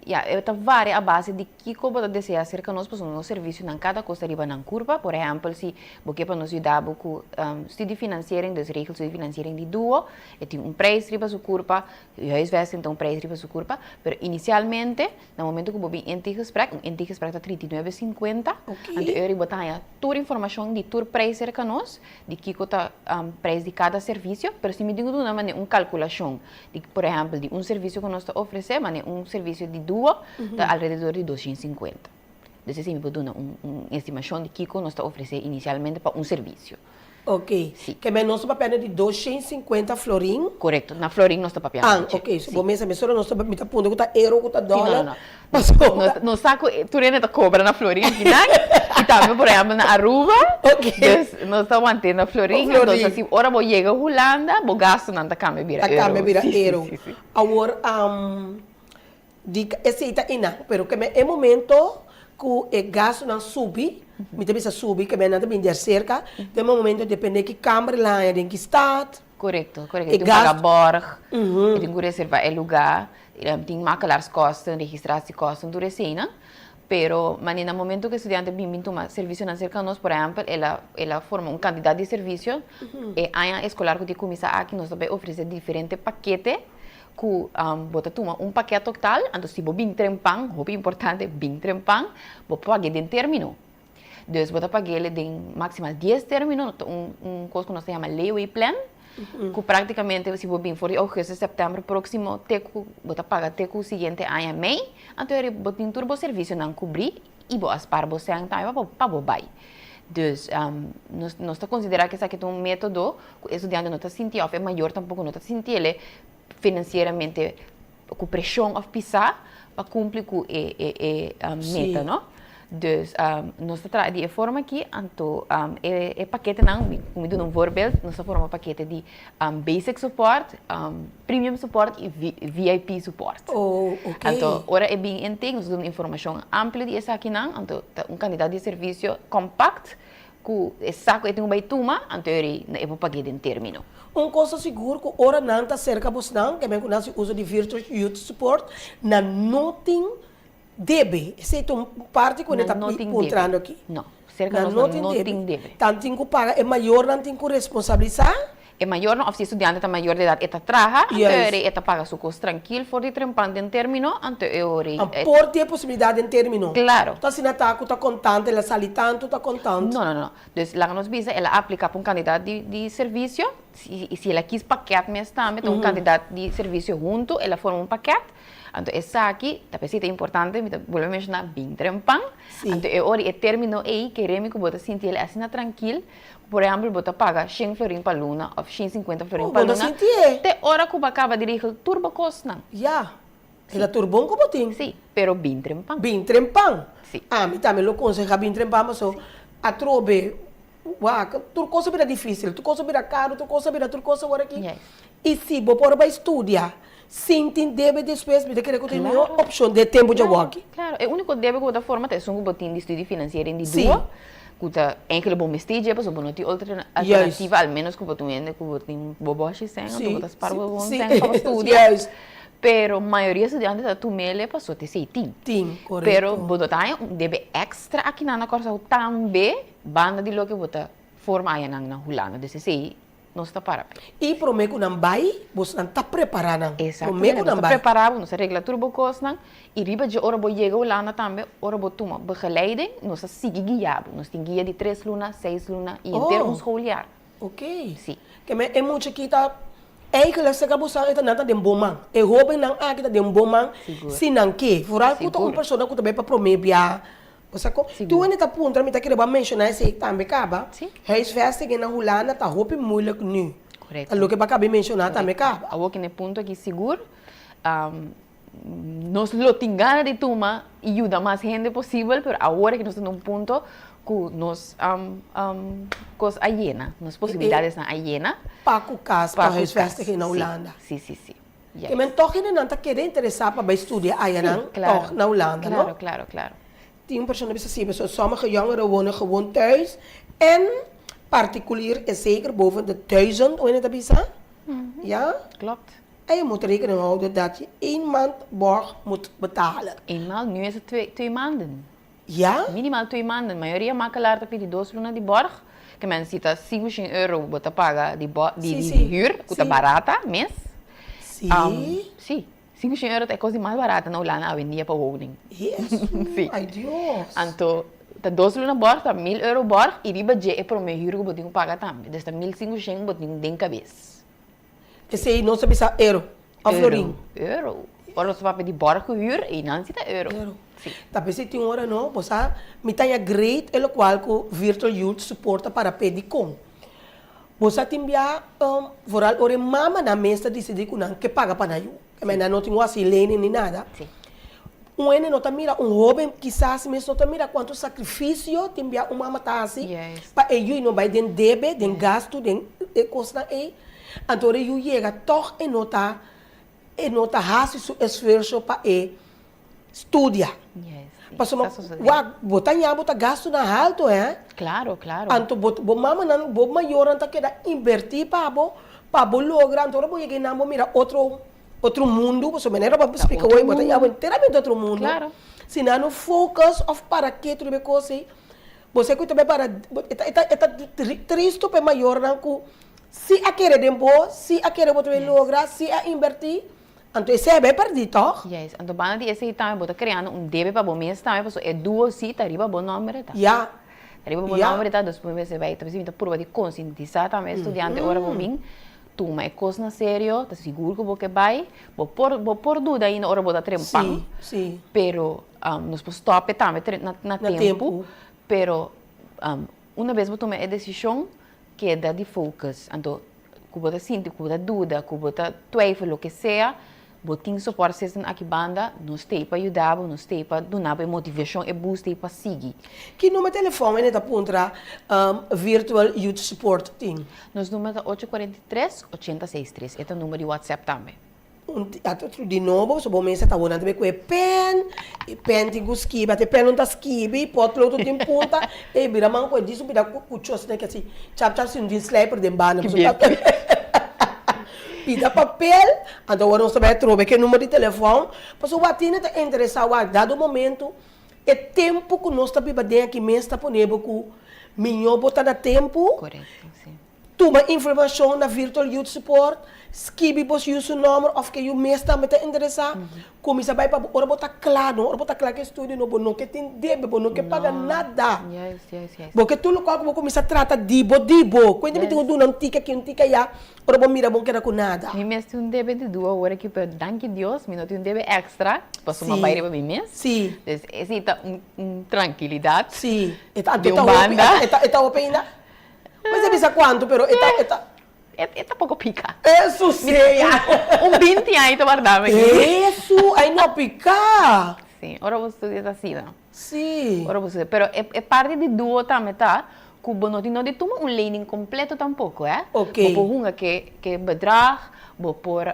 Speaker 10: ya e ta varia a base di kiko bo ta desea aserka nos pasobra nos servisionan kada kos ta riba nan kurpa por ehèmpel si bo ke pa nos yuda bo ku studiefinanciering dus regel studiefinanciering di duo E tin un prijs riba su curpa, huisvesting ta un prijs riba su curpa, pero inicialmente, na momento cu bo bin intakegesprek, un intakegesprek ta 39 cincuenta, anto e ora bo ta haña tur informacion di tur prijs cerca nos, di kico ta prijs di cada servicio, pero si mi tin cu duna manera un calculacion, di por ehempel di un servicio cu nos ta ofrece, manera un servicio di duo ta alrededor di 250. Dus esei mi por duna un estimacion di kico nos ta ofrece inicialmente pa un servicio.
Speaker 1: Ok.
Speaker 10: Si.
Speaker 1: Ke men nos ta papiando di 250 florin.
Speaker 10: Korekto. Na florin nos ta papiando.
Speaker 1: Ah, ok. So bo mesa mesora nos ta, mi ta puntra ku ta euro ku ta
Speaker 10: Si, no, no,
Speaker 1: dòler.
Speaker 10: no.
Speaker 1: Pasobra.
Speaker 10: Nos, nos sa ku tur hende ta kobra na florin akinan. I tambe por ehèmpel na Aruba.
Speaker 1: Ok.
Speaker 10: Dus nos ta want'é na florin.
Speaker 1: Florin.
Speaker 10: Entonces si ora bo yega Hulanda, bo gastunan ta kambia bira
Speaker 1: Ta
Speaker 10: euro.
Speaker 1: kambia bira
Speaker 10: Si, si,
Speaker 1: euro.
Speaker 10: si, si.
Speaker 1: Awor, Di esei ta einan, pero ke men e momento ku e gastunan subi, mi ta bisa subi, ke men nan ta bini di aserka, den e momento depende ki kamber el haña, den ki stad.
Speaker 10: Korekto, korekto. E tin ku paga bòrg, e tin ku reservá e lugá, tin makelaarskosten, registratiekosten, tur eseinan. Pero manera na momento ku e studiante bin bin tuma servisionan serka nos, por ehèmpel, el a el a forma un kantidat di servisio, e aña eskolar ku tin kuminsá aki nos ta bai ofresé diferente pakete Ku bo ta tuma un paket total, anto si bo bin trempan, hopi importante, bin trempan, bo pag'e den termino. Dus bo ta pag'el den maximal dies termino, ta un un kos ku nos ta yama layaway plan, ku praktikamente si bo bin for di augustus, september proksimo te ku bo ta paga te ku siguiente aña mei, anto eri bo tin tur bo servisionan kubrí i bo a spar bo sèn tambe pa bo pa bo bai. Dus nos nos ta konsiderá ku esaki ta un método ku e studiante no ta sinti òf e mayor tampoko no ta sinti el financieramente cu presion of pisa pa cumpli cu e e e meta no. Dus nos ta traha di e forma aki anto e e paketenan mi mi duna un voorbeeld nos ta forma pakete di basic support, premium support y VIP support.
Speaker 1: Oh ok.
Speaker 10: Anto ora e bin intake nos ta duna informacion amplio di esakinan anto ta un cantidad di servicio compact. Ku e sa ku e tin ku bai tuma, anto e rei e por pag'é den término.
Speaker 1: Un kos ta sigur ku ora nan ta serka bosnan, ke men ku nan hasi uso di Virtual Youth Support, nan no tin debe. Esei ta un parti ku
Speaker 10: Nan
Speaker 1: ta
Speaker 10: no tin debe.
Speaker 1: puntrando aki.
Speaker 10: No, serka
Speaker 1: Nan
Speaker 10: nos
Speaker 1: no
Speaker 10: nan
Speaker 1: tin
Speaker 10: no
Speaker 1: debe.
Speaker 10: tin debe.
Speaker 1: Tan tin ku paga, e mayornan tin ku responsabilisá.
Speaker 10: E mayornan òf si e studiante ta mayor di edat e ta traha, anto e
Speaker 1: Juist.
Speaker 10: rei e ta paga su kos trankil for di trempan den término, anto e rei
Speaker 1: An
Speaker 10: e.
Speaker 1: por tin e posibilidat den término.
Speaker 10: Klaro.
Speaker 1: Ta asina ta ku ta kontant, el a sali tantu ta kontant.
Speaker 10: No, no, no. Dus laga nos bisa el a apliká pa un kandidat di di servisio, si si el a kis pakèt mes tambe, ta un kandidat di servisio huntu, el a forma un pakèt, anto esaki ta p'esei ta importante, mi ta bolbe menshoná, bin trempan,
Speaker 1: Sí.
Speaker 10: anto e ora e término ei kere mi ku bo ta sinti el asina trankil, Por ehempel, bo ta paga shen florin pa luna of shen sinkuenta florin
Speaker 1: Oh,
Speaker 10: pa
Speaker 1: bo ta
Speaker 10: luna
Speaker 1: sinti e.
Speaker 10: te ora ku bo a kaba di regel tur bo kosnan.
Speaker 1: Ya. E ta tur bon ku bo tin.
Speaker 10: Sí, pero bin trempan.
Speaker 1: Bin trempan.
Speaker 10: Sí.
Speaker 1: Ami tambe lo konsehá bin trempan paso atrobe wak tur kos a bira difísil, tur kos a bira karu, tur kos a bira tur kos awor aki.
Speaker 10: Yes.
Speaker 1: I si bo por bai studia sin tin debe despues, mi ta kere ku ta e mihó
Speaker 10: Claro.
Speaker 1: opshon den e tempu djawoki.
Speaker 10: Claro, e úniko debe ku bo ta forma ta esun ku bo tin di studie financiering di
Speaker 1: Sí.
Speaker 10: duo, ku ta enkele bo mester dje pasobra bo no tin otro alternativa al menos ku bo ta un hende ku bo tin bo bòshi sèn anto bo ta spar bo bon sèn pa bo studia. Pero mayoria studiante ta tum'el pasobra ta esei tin.
Speaker 1: Tin, korekto.
Speaker 10: Pero bo no ta haña un debe èkstra akinan na Kòrsou tambe banda di loke bo ta forma ayanan na Hulanda. Dus esei nos ta para p'e.
Speaker 1: I promé ku nan bai, bosnan ta prepará nan. Promé
Speaker 10: Exactamente,
Speaker 1: ku
Speaker 10: nos
Speaker 1: nan
Speaker 10: ta
Speaker 1: bai.
Speaker 10: prepará bo, nos ta regla tur bo kosnan i riba dje ora bo yega Hulanda tambe, ora bo tuma begeleiding, nos ta sigui guia bo. Nos tin guia di tres luna, seis luna i henter un
Speaker 1: Oh.
Speaker 10: schooljaar.
Speaker 1: Ok.
Speaker 10: Sí.
Speaker 1: Ke men e mucha aki ta eigenlijk seka bo sa e ta nan ta den bo man. E hóbennan aki ta den bo man
Speaker 10: Sigur.
Speaker 1: si nan ke. Vooral ku ta un
Speaker 10: Sigur.
Speaker 1: persona ku ta bai pa promé bia. Bo sa kon?
Speaker 10: Sigur.
Speaker 1: Tur hende ta puntra, mi ta kere bo a menshoná esei tambe kaba.
Speaker 10: Sí.
Speaker 1: Huisvesting na Hulanda ta hopi moeilijk nu.
Speaker 10: Korekto.
Speaker 1: Ta loke bo a kaba di menshoná tambe kaba.
Speaker 10: Awor ki na e punto aki sigur, nos lo tin gana di tuma i yuda mas hende posibel, pero awor aki nos ta na un punto ku nos kos a yena, nos posibilidadesnan a yena.
Speaker 1: Pa ku kas, pa huisvesting na Hulanda.
Speaker 10: Sí, sí, sí.
Speaker 1: Ke men tòg hendenan ta keda interesá pa bai studia ayanan tòg na Hulanda, no?
Speaker 10: Klaro, klaro, klaro.
Speaker 1: Tin un persona bisa si, pasobra sommige jongeren wonen gewoon thuis en particulier is zeker boven de duizend, hoe hende ta bisa? Ja?
Speaker 10: Klopt.
Speaker 1: En je moet rekening houden dat je één maand borg moet betalen.
Speaker 10: Eenmaal, nu is het twee, twee maanden.
Speaker 1: Ja?
Speaker 10: Minimaal twee maanden. Mayoria makelaar ta pidi dos luna di borg. Ke men si ta 500 euro bo ta paga di bo, di,
Speaker 1: Sí,
Speaker 10: di,
Speaker 1: sí.
Speaker 10: di huur, ku ta
Speaker 1: Sí.
Speaker 10: barata mes.
Speaker 1: Sí.
Speaker 10: Um, sí. 500 euro ta e kos di mas barata na Hulanda awendia pa woning.
Speaker 1: Jesu,
Speaker 10: Sí.
Speaker 1: ay Dios.
Speaker 10: Anto ta dos luna borg, ta mil euro borg i riba dje e prome huur ku bo tin ku paga tambe. Dus ta 1500 bo tin den kabes.
Speaker 1: Esei nos ta bisa euro of florin?
Speaker 10: Euro. Ora nos ta papia di borg ku huur, einan si ta euro.
Speaker 1: Euro.
Speaker 10: Si.
Speaker 1: Ta p'esei tin ora no, bo sa, mi ta haña great e lokual ku Virtual Youth Support ta para p'e dikon. Bo sa tin bia, vooral ora e mamanan mes ta disidí ku nan ke paga pa nan yu. Ke men nan no tin wasi lening ni nada.
Speaker 10: Si.
Speaker 1: Un hende no ta mira, un hoben kisas mes no ta mira kuantu sakrifisio tin bia un mama ta hasi pa e yu no bai den debe, den gastu, den e kosnan ei. Anto ora e yu yega tòg e no ta e no ta hasi su esfuerso pa e studia. Pasobra wak bo ta ña bo ta gastunan haltu hè.
Speaker 10: Claro, claro.
Speaker 1: Anto bo bo mamanan bo mayornan ta keda inbertí pa bo pa bo logra anto ora bo yega einan bo mira otro otro mundu pasobra manera bo a splika hoy bo ta ña bo enteramente otro mundu.
Speaker 10: Claro.
Speaker 1: Si nan no focus òf para ketu riba e kos ei bo sa ku ta bai para e ta e ta e ta tristu pa e mayornan ku si a kere den bo si a kere bo ta bai logra si a inbertí Anto esei a bai perdí tòg?
Speaker 10: Juist. Anto banda di esei tambe bo ta kreando un debe pa bo mes tambe pasobra e duo si ta riba bo nòmber e ta.
Speaker 1: Ya.
Speaker 10: Ta riba bo
Speaker 1: Ya.
Speaker 10: nòmber e ta, dus bo mester bai ta mi ta purba di konsientisá tambe e studiante ora bo bin tuma e kos na serio, ta sigur ku bo ke bai, bo por bo por duda ainda ora bo ta trempan,
Speaker 1: Sí, sí.
Speaker 10: pero nos por stòp e tambe na
Speaker 1: Na
Speaker 10: tempu,
Speaker 1: tempu.
Speaker 10: pero una bes bo tuma e desishon keda di focus, anto ku bo ta sinti, ku bo ta duda, ku bo ta twijfel, loke sea, bo tin support system aki banda, nos t'ei pa yuda bo, nos t'ei pa duna bo e motivashon, e boost ei pa sigui.
Speaker 1: Ki number telefòn ene ta puntra Virtual Youth Support tin?
Speaker 10: Nos number ta ocho kuarenta i tres, ochenta seis tres, e ta number di WhatsApp tambe.
Speaker 1: Un di nobo pasobra bo mester ta wou nan ta bay ku e pen, e pen tin ku skibi, ata e pen no ta skibi, potlood no tin punta, ey bira man ku e djis un bira kucho asina ke asi chap chap si no tin slijper den banda pasobra ta pida papel, anto awor nos ta bay atrobe ke number di telefon, pasobra wak ta interesa wak dado momento e tempo ku nos ta biba den aki mes ta pone bo ku miño bo ta na tempo. Tuma informashon na Virtual Youth Support, skibi bo yu su nòmber òf ke yu mes tambe ta interesá. Kuminsá bai pa bo ora bo ta kla no, ora bo ta kla ku e studio no, bo no ke tin debe, bo no ke paga nada. Bo ke tur lokual ku bo kuminsá trata di bo di bo. Kuenta mi tin ku duna un tiki aki un tiki ayá, ora bo mira bo no keda ku nada.
Speaker 10: Mi mes tin un debe di dua ora aki pero danki Dios mi no tin un debe extra pasobra mi a bai riba mi mes. Dus esei ta un trankilidat di un banda.
Speaker 1: E ta hopi ainda? Mester bisa cuanto pero e ta e ta.
Speaker 10: E ta poco pica.
Speaker 1: Eso sea.
Speaker 10: Un binti aña ta warda mi aki.
Speaker 1: Eso ay no pica.
Speaker 10: Si, ora bo studia ta asina.
Speaker 1: Si.
Speaker 10: Ora bo studia, pero e parti di duo tambe ta cu bo no tin no di tuma un lening completo tampoco eh.
Speaker 1: Ok.
Speaker 10: Bo por hunga ke ke bedrag, bo por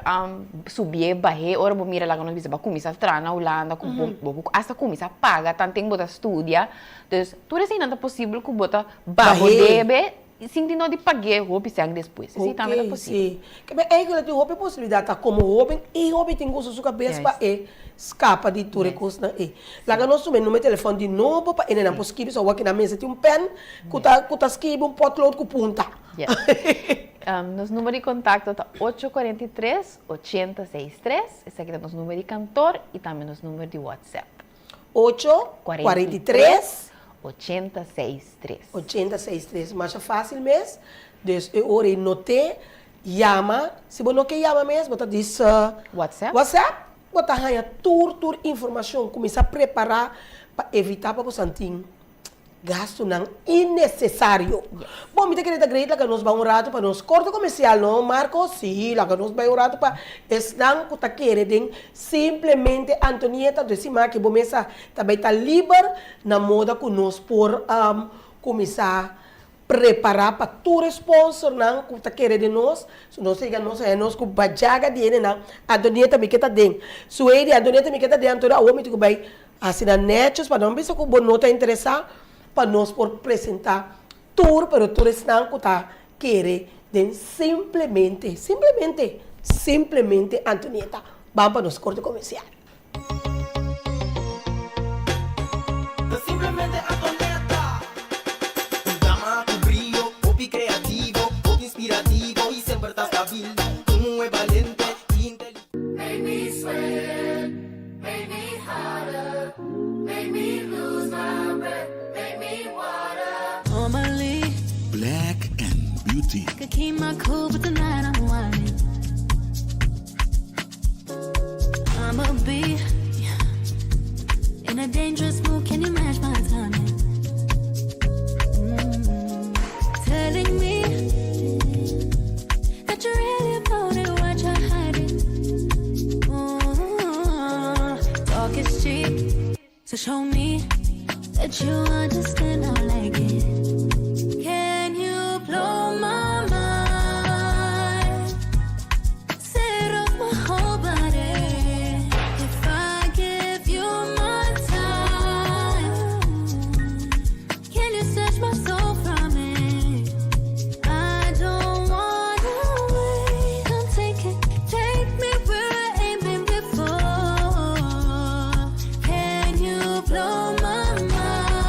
Speaker 10: subié bahé ora bo mira laga nos bisa bo a cuminsa traha na Hulanda cu bo bo por hasta cuminsa paga tanten bo ta studia. Dus tur eseinan ta posibel ku bo ta baho debe sin tin no di pag'é hopi sèn despues. Esei tambe ta posibel.
Speaker 1: Sí. Ke men eigenlijk tin hopi posibilidat ta komo hoben i hopi tin ku usa su kabes pa e skapa di tur e kosnan ei. Laga nos tuma e numero di telefòn di nobo pa enenan por skibi so awor ki nan mester tin un pèn ku ta ku ta skibi un potlood ku punta.
Speaker 10: Yes. Nos numero di kontakto ta ocho kuarenta i tres, ochenta seis tres. Esaki ta nos numero di kantor i tambe nos numero di WhatsApp.
Speaker 1: Ocho, 43.
Speaker 10: 86 tres.
Speaker 1: 86 tres. Masha fácil mes. Dus e ora ei no te yama. Si bo no ke yama mes, bo ta dis
Speaker 10: WhatsApp.
Speaker 1: WhatsApp. Bo ta haña tur tur informashon. Kuminsá prepará pa evitá pa bo santin Gastunan innesesario. Bon, mi ta kere ta great laga nos bai un ratu pa nos korte komersial, no Marco? Sí, laga nos bai un ratu pa esnan ku ta kere den simplemente Antonieta dor siman aki bo mesa ta bai ta liber na moda ku nos por kuminsá prepará pa tur e sponsornan ku ta kere den nos. So nos yega nos haña nos ku bajaga di hendenan. Antonieta mi ke ta den. Suheidy, Antonieta mi ke ta den anto awor mi tin ku bai Asina nètjes pa nan bisa ku bo no ta interesá pa nos por presentá tur pero tur esnan ku ta kere den simplemente, simplemente, simplemente Antonieta. Ban pa nos korte komersial.
Speaker 3: Ta simplemente Antonieta. Un dama ku brio, hopi kreativo, hopi inspirativo i semper ta stabil. Un muhé balente i inteligente.
Speaker 4: Make me sweat, make me hotter, make me lose my breath, make me water.
Speaker 5: Normally,
Speaker 6: Black and Beauty.
Speaker 5: I could keep my cool, but tonight I'm whining. I'ma be in a dangerous mood. Can you match my timing? Mm. Telling me that you're really about it, what you're hiding. Ooh, talk is cheap, so show me that you understand. I like it. Can you blow my mind? Set off my whole body. If I give you my time, can you search my soul from it? I don't wanna wait. Come take it, take me where I ain't been before. Can you blow my mind?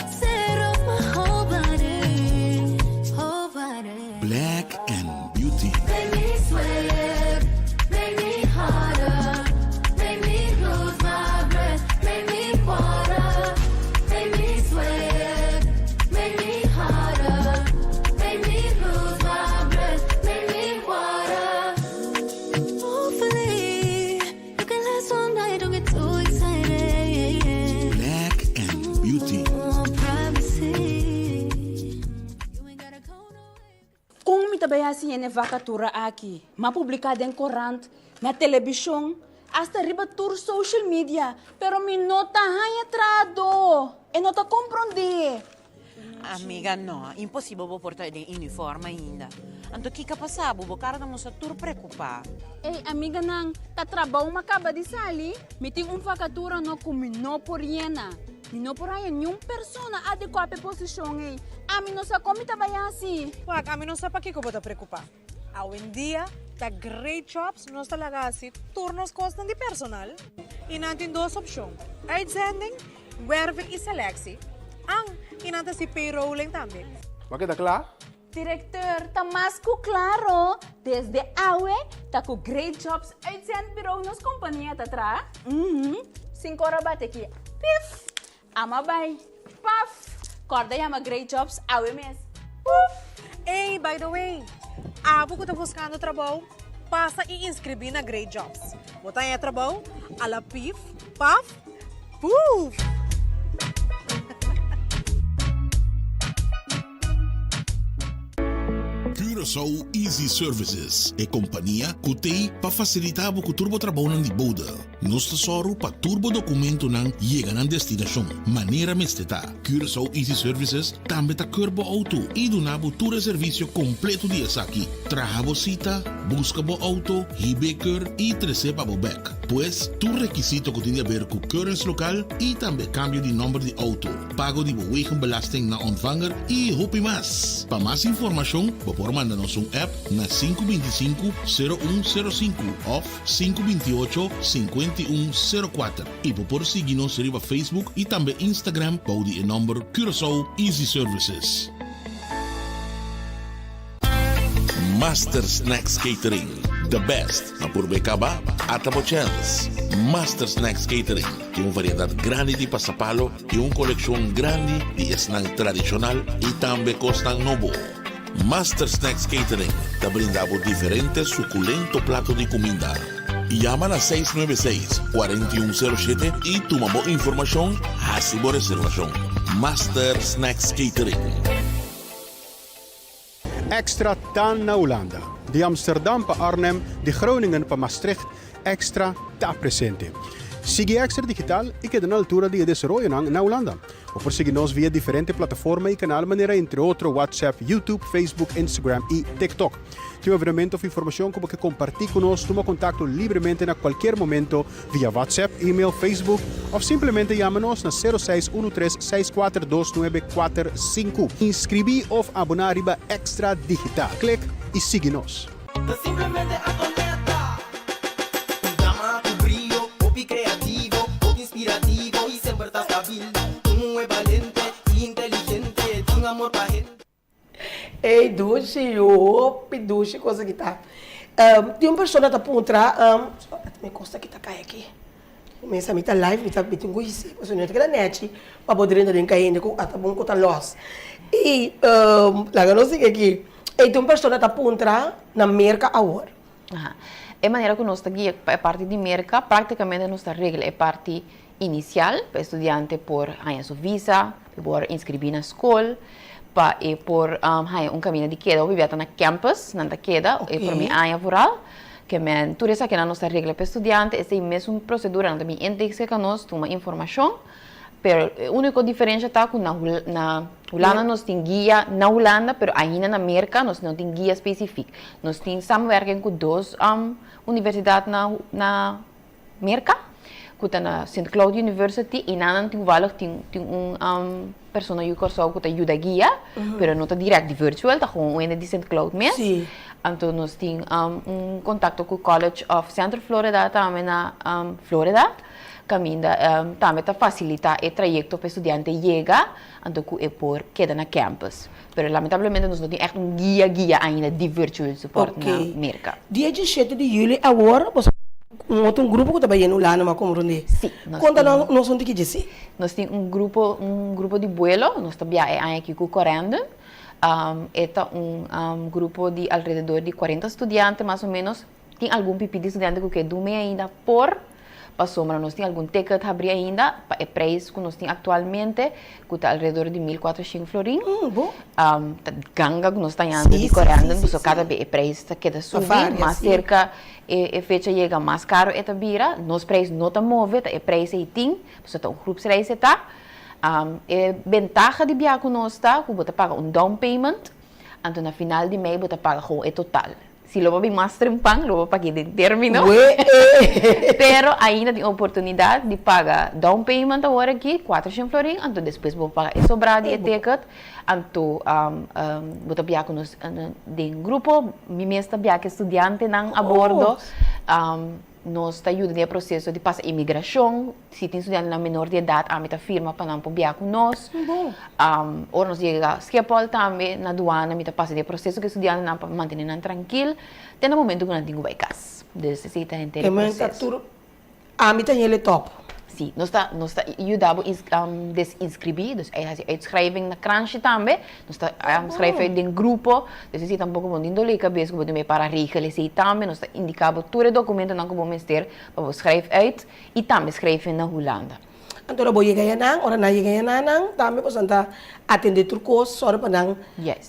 Speaker 5: Set off my whole body, whole body.
Speaker 6: Black and Beauty.
Speaker 4: Make me sweat, make me hotter, make me lose my breath, make me water, make me sweat, make me hotter, make me lose my breath, make me water.
Speaker 5: Hopefully, you can last all night. Don't get too excited.
Speaker 6: Black and Beauty.
Speaker 5: Oh, privacy. You ain't gotta go nowhere.
Speaker 2: Kon mi ta bai hasi hende vakatura aki? M'a publiká den korant, na telebishon, asta riba tur social media, pero mi no ta haña trahadó. E no ta komprondé.
Speaker 7: Amiga no, imposibel bo por ta den uniform ainda. Anto kiko a pasa bo? Bo kara ta mustra tur preocupa.
Speaker 2: Ey amiganan, ta trabou m'a kaba di sali? Mi tin un vakatura no ku mi no por yena. Mi no por haña niun persona adekuá pa e posishon ey. Ami no sa kon mi ta bai hasi.
Speaker 8: Wak, ami no sa pakiko bo ta preokupá. Awendia ta Great Jobs nos ta laga hasi tur nos kosnan di personal i nan tin dos opshon, uitzending, werving i selectie. An, i nan ta hasi payrolling tambe.
Speaker 9: Bo a keda kla?
Speaker 2: Directeur, ta mas ku klaro, desde awe ta ku Great Jobs Uitzendbureau nos kompania ta traha. Uhum, sinkor a bati aki, pif! Ama bai, paf! Kòrda yama Great Jobs awe mes, puf!
Speaker 8: Ey, by the way, abo ku ta buskando trabou, pasa i inskribí na Great Jobs. Bo ta haña trabou a la pif, paf, puf!
Speaker 6: Curaçao Easy Services, e kompania ku t'ei pa fasilitá bo ku tur bo trabounan di bode. Nos ta sòru pa tur bo dokumentonan yega nan destinashon manera mester ta. Curaçao Easy Services tambe ta keur bo outo i duna bo tur e servisio kompleto di esaki, traha bo sita, buska bo outo, hib'é keur i tres'é pa bo bèk. Pues, tur rekisito ku tin di aber ku keuringslokaal i tambe kambio di nòmber di outo. pago di bo wegenbelasting na ontvanger y hopi mas. Pa mas informacion bo por manda nos un app na 525 0105 of 528 5104 y bo por sigui nos riba Facebook y tambe Instagram bou di e nomber Curaçao Easy Services. Master Snacks Catering, the best na purbe kaba, ata bo chèns. Master Snacks Catering tin un variedat grandi di pasapalo i un kolekshon grandi di esnan tradishonal i tambe kosnan nobo. Master Snacks Catering ta brinda bo diferente sukulento plato di kuminda. Yama na 696 4107 i tuma bo informashon, hasi bo reservashon. Master Snacks Catering.
Speaker 11: Extra ta na Hulanda. Di Amsterdam pa Arnhem, di Groningen pa Maastricht, Extra ta presente. Sigui Extra Digital i keda na altura di e desaroyonan na Hulanda. Bo por sigui nos via diferente plataforma i kanal manera entre otro WhatsApp, YouTube, Facebook, Instagram i TikTok. Tin un evenemento of informacion cu bo ke comparti cu nos, tuma contacto libremente na cualkier momento via WhatsApp, email, Facebook of simplemente yama nos na sero seis uno tres seis kuater dos nuebe kuater sinku. Inscribi of abona riba Extra Digital. Click y sigui nos.
Speaker 3: Ta simplemente Antonetta. Un dama cu brio, hopi creativo, hopi inspirativo y semper ta stabil. Un muhe balente y inteligente, tin amor pa hende.
Speaker 1: Ey dushi yu hopi dushi kos aki ta. Tin un persona ta puntra mi kos aki ta kai aki. Mesa mi ta live mi ta mi tin ku hise pasobra mi no ta keda nechi pa bo drenta den kai hende ku a ta bon ku ta los. I laga nos sigui aki. Ey tin un persona ta puntra na Merka awor.
Speaker 10: Aha. E manera ku nos ta guia pa e parti di Merka praktikamente nos ta regla e parti inisial pa e studiante por haña su visa, pa e por inskribí na skol, pa e por haña un kaminda di keda. Hopi bia ta na campus nan ta keda e promé aña vooral. Ke men tur esakinan nos ta regla pa e studiante. Esei mesun prosedura nan ta bin intake serka nos, tuma informashon. Pero e úniko diferensha ta ku na na Hulanda nos tin guia na Hulanda, pero ainda na Merka nos no tin guia spesifik. Nos tin samenwerking ku dos universidat na na Merka, ku ta na Sint Cloud University i nan nan toevallig tin tin un persona yu Kòrsou ku ta yuda guia, pero no ta dirèkt di virtual, ta gewoon un hende di Sint Cloud mes. Anto nos tin un kontakto ku College of Central Florida tambe na Florida, kaminda tambe ta fasilitá e trayekto pa e studiante yega anto ku e por keda na campus. Pero lamentablemente nos no tin ègt un guia guia ainda di virtual support na Merka.
Speaker 1: Dia diesshete di juli awor boso un otro un grupo ku ta bai yendo Hulanda ma komprondé.
Speaker 10: Sí, nos
Speaker 1: Konta
Speaker 10: tin.
Speaker 1: nos un tiki dje.
Speaker 10: Nos tin un grupo un grupo di buelo, nos ta biaha e aña aki ku Corendon. E ta un grupo di alrededor di kuarenta studiante mas o menos. Tin algun pipi di studiante ku ke dumi ainda por pasobra nos tin algun ticket habri ainda pa e prijs ku nos tin aktualmente ku ta alrededor di mil kuatroshen florin. Ta ganga ku nos ta hañando di Corendon pasobra kada be e prijs ta keda subi mas serka e fecha yega mas karo e ta bira. Nos prijs no ta move ta e prijs ei tin pasobra ta un groepsreis e ta. E bentaha di biaha ku nos ta ku bo ta paga un down payment, anto na final di mei bo ta paga gewoon e total. Si lo bo bin mas trempan lo bo pag'é den término. Pero ainda tin oportunidat di paga down payment awor aki, kuatershen florin, anto despues bo paga e sobrá di e ticket. Anto bo ta biaha ku nos den grupo, mi mes ta biaha ku e studiantenan a bordo. Nos ta yuda den e proseso di pasa imigrashon. Si tin studiantenan menor di edat, ami ta firma pa nan por biaha ku nos. Ora nos yega Schiphol tambe, na duana, mi ta pasa den e proseso ku e studiantenan pa mantene nan trankil te na momento ku nan tin ku bai kas. Dus esei ta henter e proseso.
Speaker 1: Ami ta hel e top.
Speaker 10: Sí, nos ta nos ta yuda bo desinskribí, dus ei hasi uitschrijving na kranshi tambe. Nos ta schrijf uit den grupo, dus esei tampoko bo no tin dole kabes ku bo tin bai para regel esei tambe. Nos ta indiká bo tur e dokumentonan ku bo mester pa bo schrijf uit i tambe schrijf in na Hulanda.
Speaker 1: Anto ora bo yega ayanan, ora nan yega ayananan tambe boso ta atendé tur kos, sòru pa nan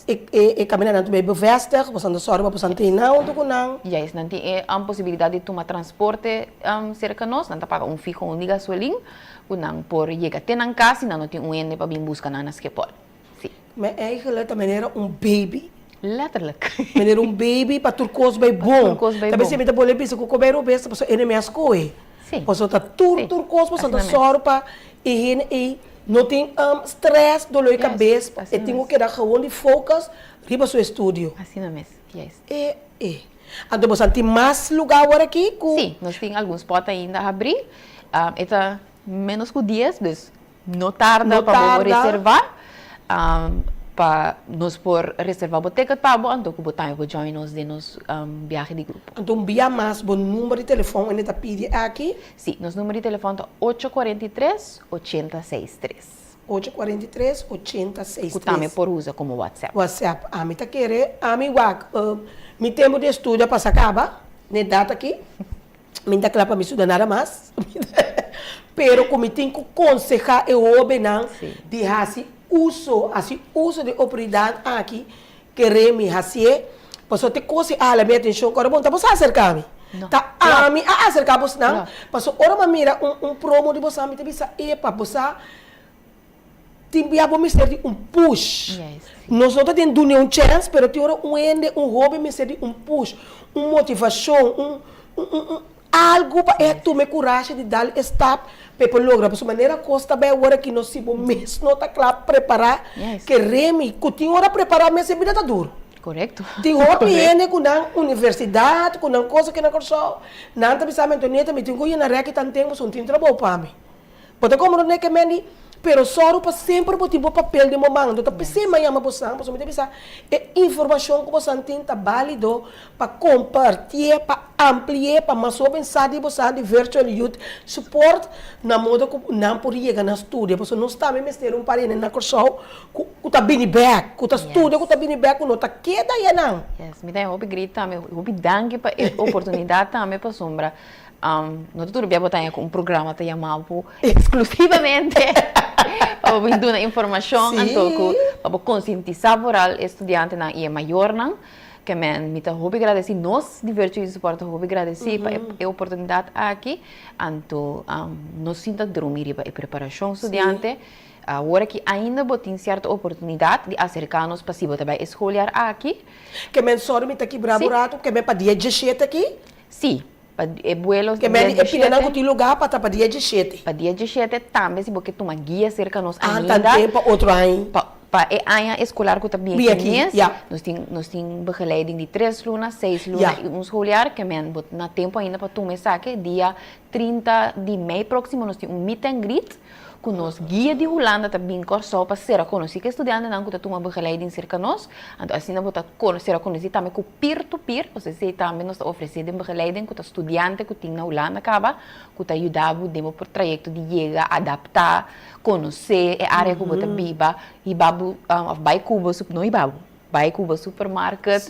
Speaker 1: e kamindanan tur bai bevestig, boso ta sòru pa boso ta tene huntu ku nan.
Speaker 10: Juist, nan tin e posibilidat di tuma transporte serka nos, nan ta paga un fiho un di gasolin ku nan por yega te nan kas si nan no tin un hende pa bin buska nan na Schiphol. Sí.
Speaker 1: Ma eigenlijk ta manera un baby.
Speaker 10: Letterlijk.
Speaker 1: Manera un baby pa tur kos bai bon.
Speaker 10: Pa tur kos bai bon.
Speaker 1: Ta bes mi ta bolbe bisa ku kob'e robes pasobra e no mes kohe.
Speaker 10: Sí.
Speaker 1: Pasobra ta tur tur kos pasobra ta sòru pa e hende ei no tin stress, dolor di kabes. E tin ku keda gewoon di focus riba su estudio.
Speaker 10: Asina mes, juist.
Speaker 1: E e. Anto boso tin mas luga awor aki ku.
Speaker 10: Sí, nos tin algun spot ainda habrí. E ta menos ku dies, dus No tarda pa bo reserva pa nos por reserva bo ticket pa bo anto ku bo tambe por join nos den nos biahe di grupo.
Speaker 1: Anto un bia mas bo number di telefon ende ta pidi aki?
Speaker 10: Si, nos number di telefon ta ocho kuarenta i tres, ochenta seis tres.
Speaker 1: Ocho kuarenta i tres, ochenta seis tres.
Speaker 10: Ku tambe por usa komo WhatsApp.
Speaker 1: WhatsApp. Ami ta kere, ami wak mi tempu di estudio a pasa kaba, n'e data aki. Mi ta kla pa mi studia nada mas, pero ku mi tin ku konsehá e hóbennan di hasi uso, hasi uso di e oportunidat aki, kere mi hasié, pasobra te kos i a hala mi atenshon ku ora bo no ta por sa aserká mi. Ta ami a aserká bosnan, pasobra ora mi a mira un un promo di bosan mi ta bisa, epa, bo sa Tin bia bo mester di un push. Nos no ta den dun'e un chèns, pero tin ora un hende, un hóben mester di un push, un motivashon, un un algu pa e tuma e kurashi di dal e stap pa e por logra. Pasobra manera kos ta bai awor aki no si bo mes no ta kla prepará, kere mi ku tin ora prepará mes e bida ta duru. Tin hopi hende ku nan universidat, ku nan kosa aki na Kòrsou, nan ta bisa mi, Antonieta mi tin ku yena rèki tanten pasobra no tin trabou pa mi. Bo ta como Roneke Mendy, pero sòru pa semper bo tin bo papel den bo man. Anto ta p'esei mi a yama bosan, pasobra mi ta bisa e informashon ku bosan tin ta bálido pa kompartié, pa ampli'é, pa mas hóben sa di bosan di Virtual Youth Support, na modo ku nan por yega na studia. Pasobra nos tambe mester un par hende na Kòrsou ku ku ta bini bèk, ku ta studia, ku ta bini bèk, ku no ta keda ayanan.
Speaker 10: Yes, mi ta hopi grit tambe, hopi danki pa e oportunidat tambe pasobra No ta tur bia bo ta haña ku un programa ta yama bo eksklusivamente pa bo bin duna informashon anto ku pa bo konsientisá vooral e studiantenan i e mayornan. Ke men mi ta hopi gradesí, nos di Virtue Youth Support ta hopi gradesí pa e oportunidat aki. Anto no sinta drumi riba e preparashon studiante. Awor aki ainda bo tin sierto oportunidat di aserká nos pa si bo ta bai e skoljaar aki.
Speaker 1: Ke men sòri mi ta kibra bo ratu, ke men pa dia diesshete aki?
Speaker 10: Sí. Pa e buelo
Speaker 1: Ke men e pida nan ku tin lugá pa ta pa dia diesshete.
Speaker 10: Pa dia diesshete tambe si bo ke tuma guia serka nos ainda.
Speaker 1: Ah, tanten pa otro aña.
Speaker 10: Pa pa e aña eskolar ku ta bien ki mes. Nos tin nos tin begeleiding di tres luna, seis luna i un schooljaar. Ke men bo na tempu ainda pa tuma esaki. Dia 30 di mei próksimo nos tin un meet and greet ku nos guia di Hulanda ta bin Kòrsou pa sera konosí ku e studiantenan ku ta tuma begeleiding serka nos. Anto asina bo ta sera konosí tambe ku peer to peer, osea esei tambe nos ta ofresé den begeleiding ku ta studiante ku tin na Hulanda kaba ku ta yuda bo den bo trayekto di yega, adaptá, konosé e área ku bo ta biba, hiba bo òf bai ku bo, no hiba bo, bai ku bo supermarket,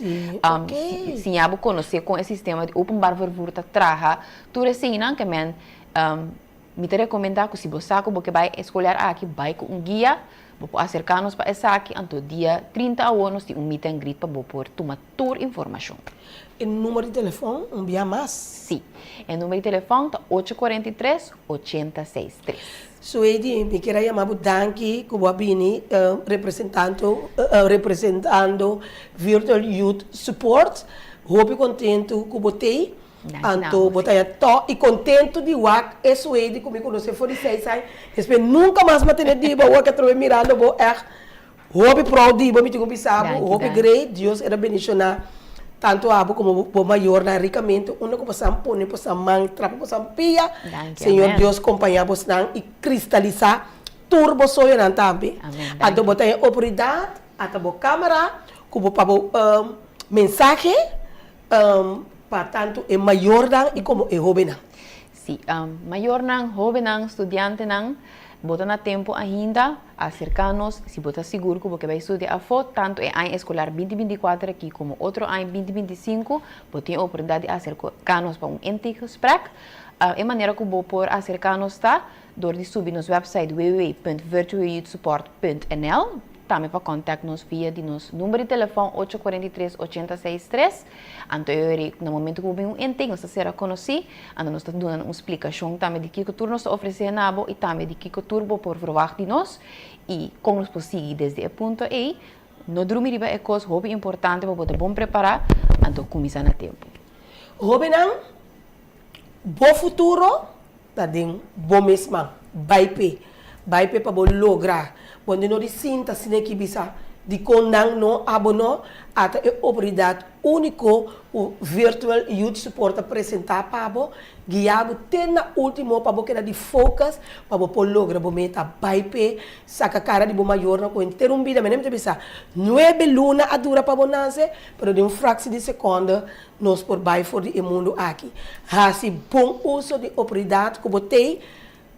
Speaker 10: siña bo konosé kon e sistema di openbaar vervoer ta traha, tur eseinan ke men. Mi ta rekomendá ku si bo sa ku bo ke bai e skolèr aki, bai ku un guia. Bo por aserká nos pa esaki, anto dia 30 awor nos tin un meet and greet pa bo por tuma tur informashon.
Speaker 1: E number di telefòn un bia mas?
Speaker 10: Sí. E number di telefòn ta ocho 43 ochenta seis tres.
Speaker 1: Suedi, mi kier a yama bo danki ku bo a bini representando representando Virtual Youth Support. Hopi kontentu ku bo t'ei. Anto bo ta ya tò i kontentu di wak e Suedi ku mi konosé for di seis aña. Despues nunka mas mi a tene di bo awor ke atrobe mirando bo ègt Hopi proud di bo, mi tin ku bisa bo, hopi great, Dios era bendiciona tanto abo como bo mayornan ricamente, unda ku bosan pone bosan man, trapa bosan pia, Señor Dios compaña bosnan y cristalisa tur bo soñonan tambe. Anto bo ta e oportunidad, ata bo camara, ku bo pa bo mensahe pa tanto e mayornan y como e hobennan.
Speaker 10: Sí, mayornan, hóbennan, studiantenan, bo ta na tempu ainda, aserká nos si bo ta sigur ku bo ke bai studia afó, tantu e aña eskolar binti 24 akí komo otro aña binti 25, bo tin e oportunidat di aserká nos pa un intakegesprek. E manera ku bo por aserká nos ta dor di subi nos wèpsait www.virtualyouthsupport.nl. Tambe pa kòntakt nos via di nos number di telefòn ocho 43 ochenta seis tres. Anto e ora na momento ku bo bin un intake nos ta sera konosí, anto nos ta duna un splikashon tambe di kiko tur nos ta ofresé na bo i tambe di kiko tur bo por verwagt di nos i kon nos por sigui desde e punto ei. No drumi riba e kos hopi importante pa bo ta bon prepará, anto kuminsá na tempu.
Speaker 1: Hóbennan, bo futuro Ta den bo mes man. Bai p'e. Bai p'e pa bo logra. Bo no di sinta asina ki bisa dikon nan no, abo no. Ata e oportunidat úniko ku Virtual Youth Support ta presentá pa bo, guia bo te na último pa bo keda di focus pa bo por logra bo meta. Bai p'e, saka kara di bo mayornan ku henter un bida. Mene mi ta bisa, nuebe luna a dura pa bo nase, pero den un fractie di sekonde Nos por bai for di e mundu aki. Hasi bon uso di oportunidat ku bo tei,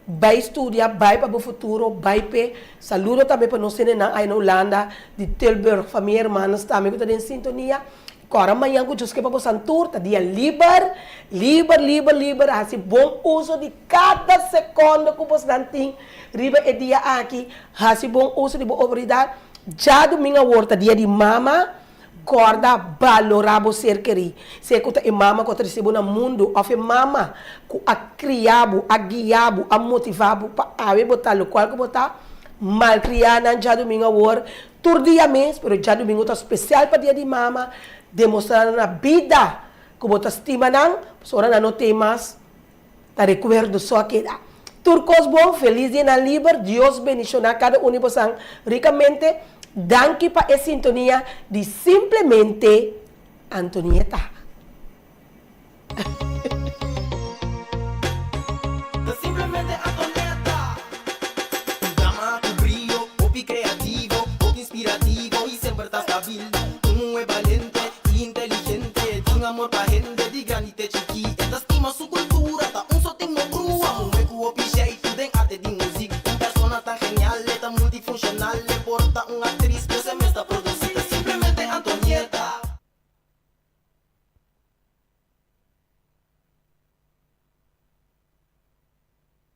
Speaker 1: bai studia, bai pa bo futuro, bai p'e. Saludo tambe pa nos hendenan ai na Hulanda, di Tilburg, famia hermanos tambe ku ta den sintonia. Kòrda mañan ku Dios ke pa bosan tur ta dia liber, liber, liber, liber. Hasi bon uso di kada sekondo ku bosnan tin riba e dia aki. Hasi bon uso di bo oportunidat. Djadumingu awor ta dia di mama. Kòrda balorá bo ser kerí, sea ku ta e mama ku a trese bo na mundu òf e mama ku a kria bo, a guia bo, a motivá bo pa awe bo ta lokual ku bo ta. Malkriá nan djadumingu awor, tur dia mes, pero djadumingu ta spesial pa dia di mama, demostrá nan na bida ku bo ta stima nan, pasobra ora nan no tei mas. Ta rekuerdo so a keda. Tur kos bon, felis dia nan liber, Dios bendishoná kada un di bosan rikamente, danki pa e sintonia di Simplemente Antonieta.
Speaker 3: Ta simplemente Antonieta. Un dama ku brio, hopi kreativo, hopi inspirativo i semper ta stabil. Un muhé balente i inteligente, tin amor pa hende di grandi te chikí. E ta stima su kultura, ta un sotin no brua. Muhé ku hopi jeitu den arte di muzik. Un persona tan genial, e ta multifunshonal. E por ta un aktris, pero e mes ta produsí.